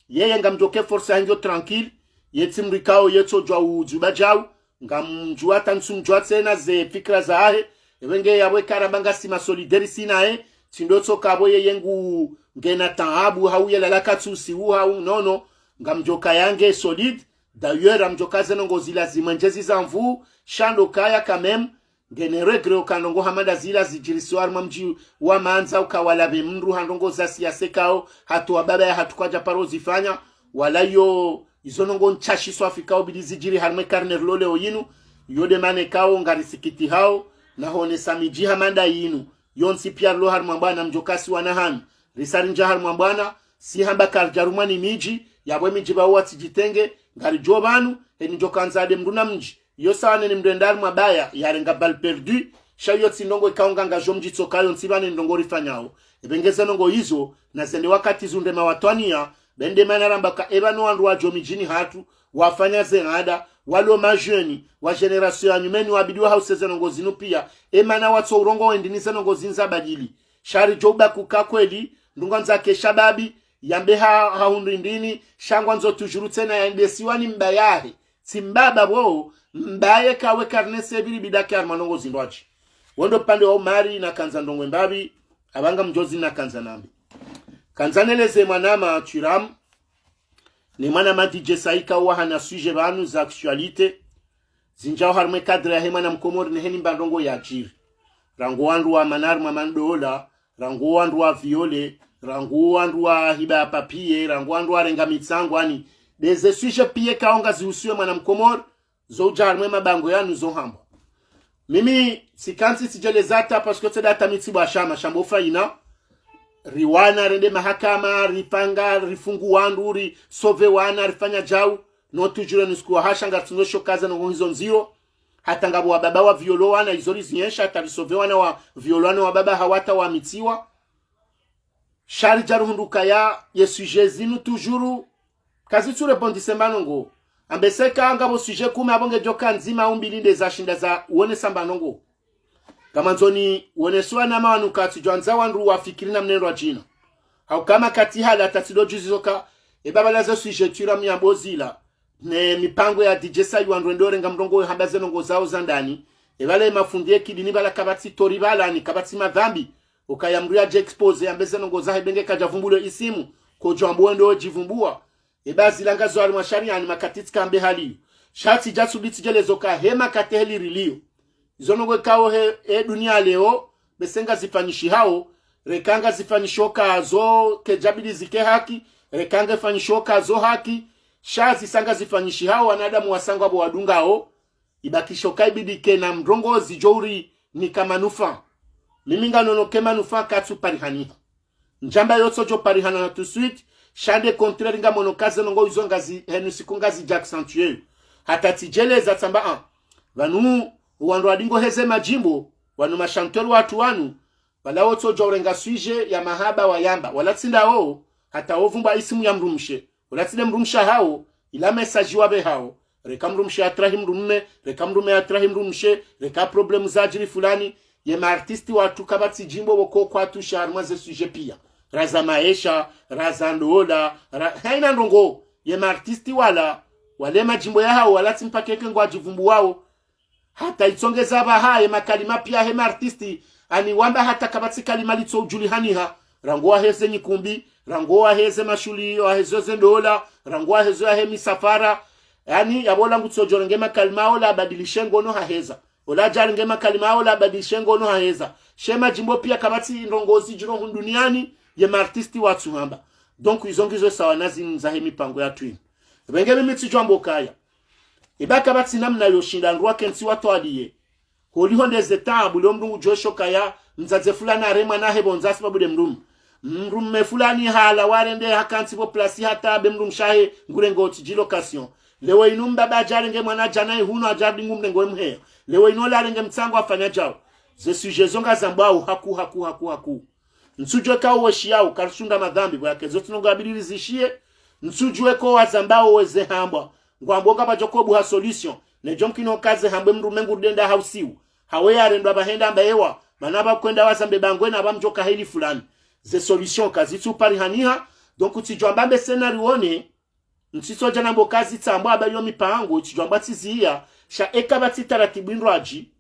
yeye ngamdjoke force hindjo tranquille, yetsi mrikao yetso djuwa udjuba djau, ngamdjuwa tantsu mdjuwa tsena ze fikira zahe, epvenge yapvo ikara banga sima solidaire sinaye, tsindo tsoka pvo yeye ngu ngena taabu, hau yelala katsusi u hau nono, ngamdjoka yange solide, d'ailleurs amdjoka ze ndrongoo zila zimwendjezi zamvu, sha ndo kaya quand même, ngene regret uka ndrongoo hama nda zila zidjirisiwa harumwa mdji wa mandza uka wala pve mndru ha ndrongoo za siasa ikao, hatowa baba ya hatru kwadja paro zifanya, wala yo, izo ndrongoo ntsashi swafi ikao bidi zidjiri harumwe karne rilo leo yinu, yo nde mana ikao ngarisikitihao, na honesa midji hama nda yinu, yontsi piya rilo harumwa mbwana mdjoka si wana hanu, risa rindja harumwa mbwana, si hamba karidja rumwa ni midji, yapvo midji pvao watsidjitenge, ngaridjo pvanu, heni ndjo kandza nde mndru na mdji, yo sawa neni mndru enda harumwa baya, yarenga balle perdue, sha yo tsi ndrongoo ikao ngangadjo mdji tsoka yontsi pvane ndrongoo rifanyao. Epvenge ze ndrongoo izo, na zende wakati zundre mawatwaniya, be nde mana ramba ka epvanu wandru wadjo midjini hatru, wafanya ze ngada, walo ma jeunes, wa génération ya nyumeni wabidi wahause ze ndrongoo zinu piya, emana watso urongoa wendrini ze ndrongoo zinu zabadili. Sha ridjo uba kuka kweli, ndrungwa ndzake shababi, yambe ha, hahundri ndrini, sha ngwandzo toujours tsena yandesiwa ni mbayahe. Tsi mbaba pvo, mbaye kawe karne sebiri bidake harumwa ndrongoo zindrwadji. Wo ndo upande wa Omar nakandza ndrongoo mbapvi, apvanga mdjozi nakandza nambe. Kandza neleze mwanama Thuram, ne mwanama D J Saika wahana sujet pvanu za actualité, zindjao harumwe cadre yahe mwana mkomori ne heni mba ndrongoo yadjiri. rangu wandru wa manar mwa mandola, rangu wandru wa viole, rangu wandru wa hiba ya papier, rangu wandru wa renga mitsango, ani. Ndeze sujet piya ikao ngazihusuo mwana mkomori, zo udja harimwa ye mabangwe yanu zo hambwa. Mimi, tsikantsi tsidjeleza hata, parce que tsi data mi tsi bwa shama, sha mbo fayina. Riwana, rende mahakama, ripanga, rifungu wandru, risove wana, rifanya djau. No toujours nisiku wa hasha, ngartsingo shokaza no ngongizo ndziro. Hata ngapvo wababa wa violo wana, izo rizinyesha, hata risove wana wa violo wana wababa hawo hata wa mitsiwa. Sha ridja ruhundru ukaya, ye sujet zinu toujours, kazitsu rebondise mba ndrongo. Ambese ka ngapvo sujet kumi apvo ngedjo ka ndzima au mbili nde zashinda za uonesa mba ndrongo. Kamandzoni uonesiwa na mawanu katsudjwandza wandru wafikiri na mnendro wa djina. Hauka makati hala tatsi ndo djuzi zoka, eba pvala ze sujet tsu ra mnyambo zila. Ne mipango ya D J Sayu wandru wendo renga mrongoo hamba ze ndrongo zawo za ndani. Epvala ye mafundi ye kidini pvala kapvatsi tori pvala ni kapvatsi madhambi. Ukaya mndru yadje expose yambe ze ndrongo zahe benge kadja vumbulwa isimu. Kodjo ambo wendo djivumbua. Eba zila ngazo harimwa sharia ni makati tsika mbe hali. Sha tsidja tsubitsi djelezo ka he makati heli rilio. Izo ndrongo ikao he, he dunia leo, bese ngazifanyishihao, reka ngazifanyishiho ka zo kedjabidi zike haki, reka ngefanyishiho ka zo haki, sha zisa ngazifanyishihao wanadamu wasangwa pvo wadungao, ibakisho ka ibidi kena mrongoo zidjo uri nika manufaa. Mimi nganono ke manufaa katsu parihaniha. Ndjamba yo tsodjo parihana na tout de suite, sha nde contraire ngamono ka ze ndrongo izo ngazi, henu siku ngazidja accentuer. Hata tsidjeleza tsamba a. Pvanu, wandru wadingo heze madjimbo, wanu ma chanteur watru wanu, pvala wo tsodjo urenga sujet ya mahaba wayamba. Wala tsi ndawo, hata wo vumbwa isimu ya mdrumshe. Wala tsi nde mdrumshe hawo, ila message wapvehao. Reka mdrumshe yatrahi mdrumme, reka mdrumme yatrahi mdrumshe, reka problème zadjiri fulani. Ye ma artiste watru kapvatsi djimbo pvoko kwatsutsi harimwa ze sujet piya. Raza maesha, raza ndola, ra, haina ndrongo. Ye ma artiste wala, wale madjimbo yahawo, wala tsi mpaka eke ngwadjivumbuwao. Hata itsongeza pvaha ye makalima piya he ma artiste, ani wamba hata kapvatsi kalima litso udjulihaniha, rangu waheze nyikumbi, rangu waheze mashuli, waheze ze ndola, rangu waheze yahe misafara. Yani, yapvo ola ngutsodjo renge makalima ola abadilishe ngono haheza. Ola djarenge makalima ola abadilishe ngono haheza. She madjimbo piya kapvatsi ndrongo zidjiro hunu duniani, ye ma artiste watsu hamba. Donc, izo ngizo sawa na zinu zahe mipango yatru inu. Pvenge mimi tsidjwambo kaya. Eba kapvatsi namna yo shinda ndru wakentsi watwaliye. Holiho ndeze taabu, leo mdru ngudjo shokaya, mdzadze fulani haremwa nahe pvondza sibabu nde mdrumme. Mdrumme fulani hala warende hakantsi pvo place hata be mdrumshe wahe, ngurenge otsidji location. Leo inu mbaba hadjarenge mwana djana ihuno hadjadingu mrengo emheya. Leo inu ola harenge mtsango hafanya djau. Ze sujet zo ngazambwao haku, haku, haku, haku. Ntsudjuwe ka uweshiyao, karisunda madhambi, pvo yake zo tsi ndrongo yabidi rizishiye. Ntsudjuwe ko wazambao weze hambwa. Ngwambo ngapvadjo kobuha solution. Nedjo mkino kaze hambwe mdrumme ngurudenda hausiu. Hawe yarendwa pvahenda amba ewa. Mana pvakwenda wazambe bangwe na pvamdjoka heli fulani. Ze solution kazitsu parihaniha. Donc utsidjwamba mbe scénario ne. Ntsitsodja nambo kazitsambwa amba yo mipango, utsidjwamba tsiziya. Sha eka pvatsi taratibu indrwadji.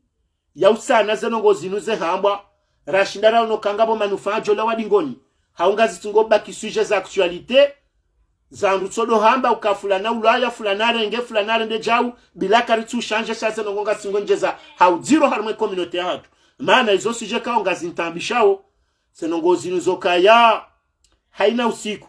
Ya usana ze ndrongo zinu ze hambwa, rashinda raono ka ngapvo manufaa djo la wadingoni. Hau ngazitsungo baki sujet za actualité, za ndru tsodo hamba uka fulana ulaya, fulana renge, fulana rende djau, bila karitsu shanje sha ze ndrongo ngazitsungo ndjeza hau dziro harimwe communauté yahatru. Mana izo sujet kao ngazintaabishao, ze ndrongo zinu zokaya, haina usiku.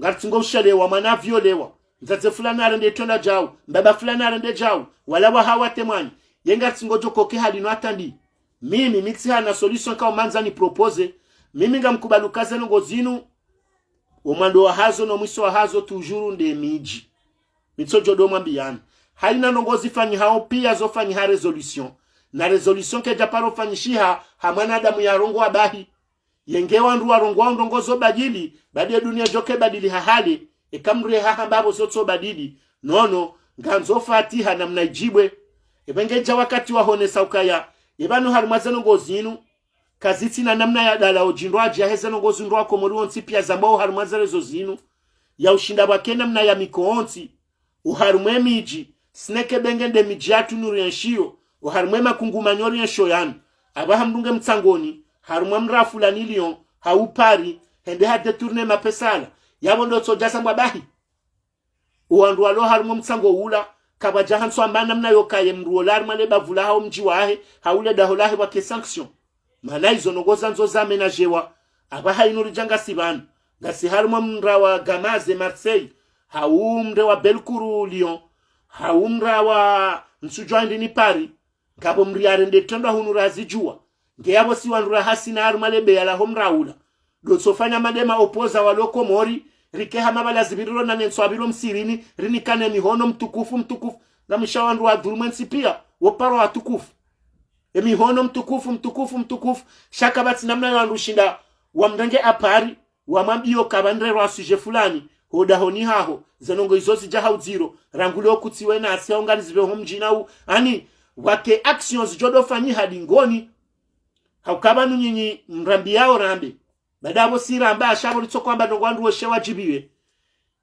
Ngaritsingo ushelewa, mwana aviolewa. Mdzadze fulani arende itwenda djau, mbaba fulani arende djau, wala wahawa temwani. Ye ngaritsingo djo koke hali no atandi. Mimi, mi tsihana solution kao mandza ni propose. Mimi ngamkubali uka ze ndrongo zinu, omwando wahazo no mwiso wahazo toujours nde midji. Mi tsodjo do mwambiyani. Haina ndrongo zifanyihao piya zofanyiha résolution. Na résolution kedja paro fanyishiha, ha mwanadamu yarongowa bahi. Yenge wandru warongowa ndrongo zo badili, badi ye dunia djoke badili hahale, eka mdru ye hahamba apvo zo tso badili. Nono, ngandzo fatiha namna idjibwe. Epvenge dja wakati wahonesa ukaya, ye pvanu harimwa ze ndrongo zinu, kazitsina namna ya dala odjindrwadji yaheze ndrongo zindru wakomori wontsi piya zambwao harimwa ze réseaux zinu, ya ushinda pvwake namna ya mikontsi, oharumwe midji, sineke benge nde midji yatru nuri yenshiyo, oharumwe makungumanyo ri yensho yanu. Apvaha mdru nge mtsangoni, harumwa mdru fulani Lyon, hau Paris, hende ha détourner mapesa ala, yapvo ndo tsodja sambwa bahi. Owandru walo harumwa mtsango ula, kapvadja hantswa mana mna yokaye mdru ola harumwa le bavu lahe hau mdji wahe, hau le daho lahe pvwake sanction. Mana izo ndrongoo zandzo zamenajewa. Apvaha inu ridja ngasi pvanu, ngasi harumwa mraya wa Gamaze Marseille, hau mraya wa Bellecour Lyon, hau mraya wa ntsudjuwa ndrini Paris, ngapvo mdru yarende trendwa hunu razidjuwa. Nge yapvo si wandru rahasina harumwa lebeya laho mraya ula. Ndo tsofanya madema opposants walo Komori, rike hama pvala zipviriro na nentso apviro msirini, rinikane mihono mtukufu, mtukufu. Ngamsha wandru wadhulumu entsi pia, woparo watukufu. E mihono mtukufu, mtukufu, mtukufu. Sha kapvatsi namna yo wandru ushinda wamrenge apvali, wamwambiyo kapvandrerwa sujet fulani, ho dahoni haho, ze ndrongoo izo zidja ha udziro, rangu leo kutsiwe nasi hau ngari zipve ho mdjini hau, ani, wake actions djo ndo fanyiha dingoni. Hauka pvanu nyinyi mrambiao rambe. Baada yapvo si ramba, sha pvo ritsokwamba ndrongoo wandru weshe wadjibiwe.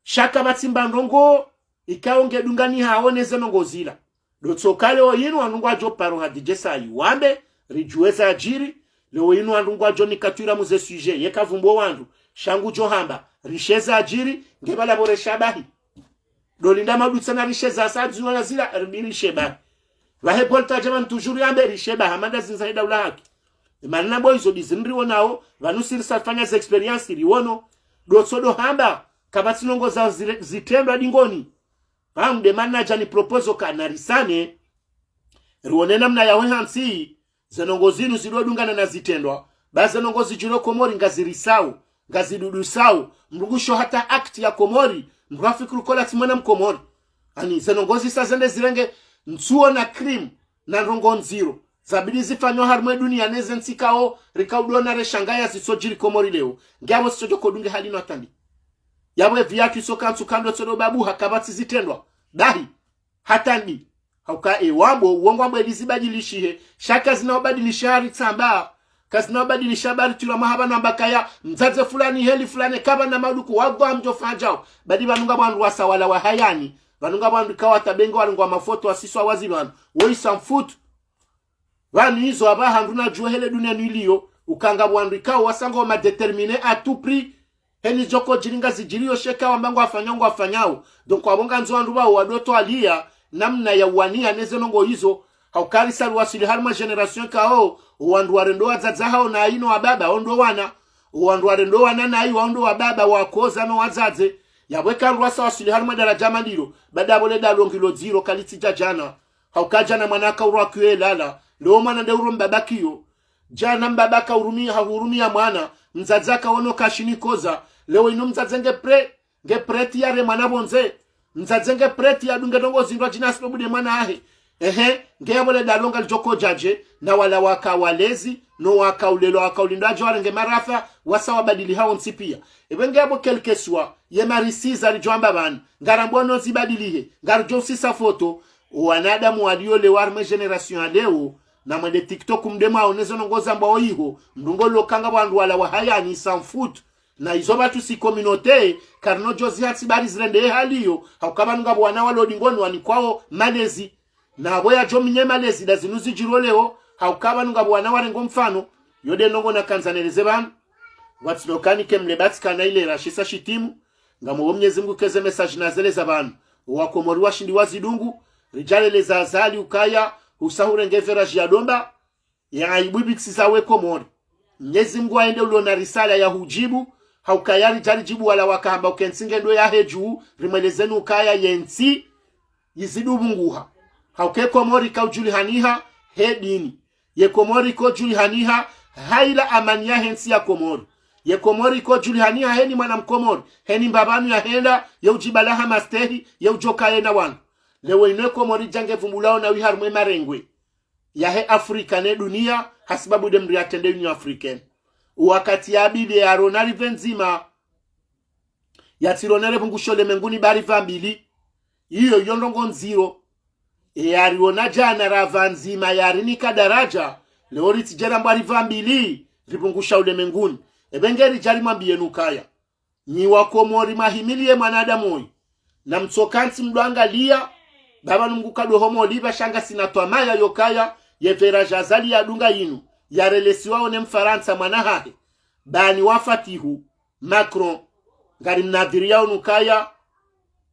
Sha kapvatsi mba ndrongoo ikao ngedungani haone ze ndrongoo zila. Ndo tsoka leo inu wandru ngwadjo paro hadidje sayi wambe, ridjuwe zadjiri. Leo inu wandru ngwadjo nikatwira mu ze sujet, yeka pvumbo wandru, sha ngudjo hamba, rishe zadjiri, nge pvala pvo resha bahi. Ndo linda madutsa na rishe za sa dzunwa na zila, ribi rishe bahi. Pvahe Paul Tadjaman toujours yambe rishe bahi, hama nda zindza heda ula haki. Mana na bo izo ndizi mriwonao, pvanu si risa fanya ze expérience riwono. Ndo tso ndo hamba, kapvatsi ndrongoo za zire- zitrendwa dingoni. Pvangu nde mana nadja ni propose ka narisane, riwone namna yawe hantsi, ze ndrongoo zinu zidodungana na zitrendwa. Ba ze ndrongoo zidjiro Komori ngazirisao, ngazidudusao. Mdru ngusho hata acte ya Komori, mdru afikiri kola tsi mwana Mkomori. Ani, ze ndrongoo zisa zende zirenge ntsuo na crime, na ndrongoo ndziro. Zabidi zifanywa harumwa e dunia neze ntsi kao, rika udona reshangaya zitsodjiri Komori leo. Nge apvo sitsodjo kodunge hali no atandi. Yapvo e viatu iso kantsu kando tsodo babuha kapvatsi zitrendwa. Bahi. Hata ndi. Hauka e wambo, uwo ngwambo eli zibadilishihe. Sha kazina ubadilisha hari tsamba. Kazina ubadilisha bari tula mahaba na mbakaya. Mdzadze fulani, heli fulani, kapvana maduku, wagwa mdjo fanya djao. Badi pvanu ngapvo wandru wasa wala wahayani. Pvanu ngapvo wandru kawa tabenge walingwa mafoto wasiswa wazi pvanu. Woisa mfutu. Pvanu izo apvaha ndru nadjuwe hele dunia nu iliyo, uka ngapvo wandru ikao wasa ngwao ma déterminés à tout prix, heni djo kodjiri ngazidjiriyo sha eka wamba ngwafanyao, ngwafanyao. Donc, apvo ngandzo wandru pvao wadotwaliya namna ya uwania neze ndrongoo izo, hauka risa riwaswili harumwa génération ikao, owandru warendo wadzadze hao nayi no wababa, wao ndo wana. Owandru warendo wana nayi, wao ndo wababa, wakoza no wadzadze. Yapvo eka ndru wasa waswili harumwa daraja mandiro, baada yapvo le dalo ngilo dziro kalitsi dja djana. Hauka djana mwana akaurwa kiyo elala. Leo mwana nde uro mbaba kiyo. Djana mbaba akaurumia, hahurumia mwana. Mdzadze akawono kashini koza. Leo inu mdzadze nge prêt, nge prêt yare mwana pvondze. Mdzadze nge prêt yadunge ndrongoo zindrwadji na sibabu nde mwana ahe. Ehe, nge yapvo le dalo ngalidjo kodja dje, na wala waka walezi, no waka ulelwa, waka ulindwa dje warenge marafa, wasa wabadiliha wontsi pia. Epve nge yapvo quel que soit, ye marisiza ridjo amba pvanu, ngarambwa no zibadilihe, ngaridjo usisa foto, owanadamu waliyo leo harumwa e génération ya leo, na mwende TikTok mde mwaone zo ndrongoo zambwao iho, mdru ngolo kanga wandru wala wahayani sans foot. Na izo pvatsu si communauté, karino djo zihatsi bari zirende e hali iyo, hauka pvanu ngapvo wana walo dingoni wanikwao malezi. Na apvo yadjo minye malezi nda zinu zidjiro leo, hauka pvanu ngapvo wana warengo mfano, yo nde ndrongoo nakandza neleze pvanu. Watsino kani ke mle batsi kana ile rashisa shitimu, ngamwombo Mnyezi Mngu keze message nazeleza pvanu. Owakomori washindi wazidungu, ridjaleleza Azali ukaya, husa hurenge virage ya Domba, ya aibu ibitsisa we Komori. Mnyezi Mngu aende ulo na risala ya hudjibu, hauka yari djari djibu wala wakahamba uke ntsi nge ndo yahe dju, rimwelezeni ukaya ye ntsi, yizidi ubunguha. Hauka e Komori kaudjulihaniha, he dini. Ye Komori kaudjulihaniha, ha ila amani yahe ntsi ya Komori. Ye Komori kaudjulihaniha, heni mwana Mkomori, heni mbapvanu yahenda, ye udjibala ha mastehi, ye udjoka yena wanu. Leo inu e Komori djange pvumbulwao nawi harumwa e marengwe yahe Afrika ne dunia, hasibabu nde mdru yatrende Union Africaine. Owakati yabidi yarona rive ndzima, yatsironere pvungusho lemenguni bari pvambili. Iyo, iyo ndrongoo ndziro. E yariona djana rava ndzima yarinika daraja, leo ritsidje rambwa ripvambili, ripvungusha ulemenguni. Epve nge ridjari mwambiyeni ukaya, nyi wakomori mahimili ye mwanadamu oyi. Na mtsoka ntsi mdwangaliya, baba numngu kadohomo liba sha ngasina twamaya yokaya, ye virage Azali yadunga yinu, yarelesiwao ne Mfarantsa mwana hahe. Bani wa Fatihu, Macron, ngari mnadhiriyao nukaya,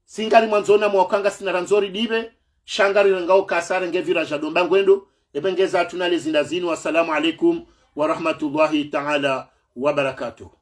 si ngari mwandzo na mwaka ngasina randzo ridibe, sha ngari rengao kasa renge virage ya Domba ngwendo, epve nge zatru nalezi nda zinu, wassalamu alaikum ورحمة الله تعالى وبركاته.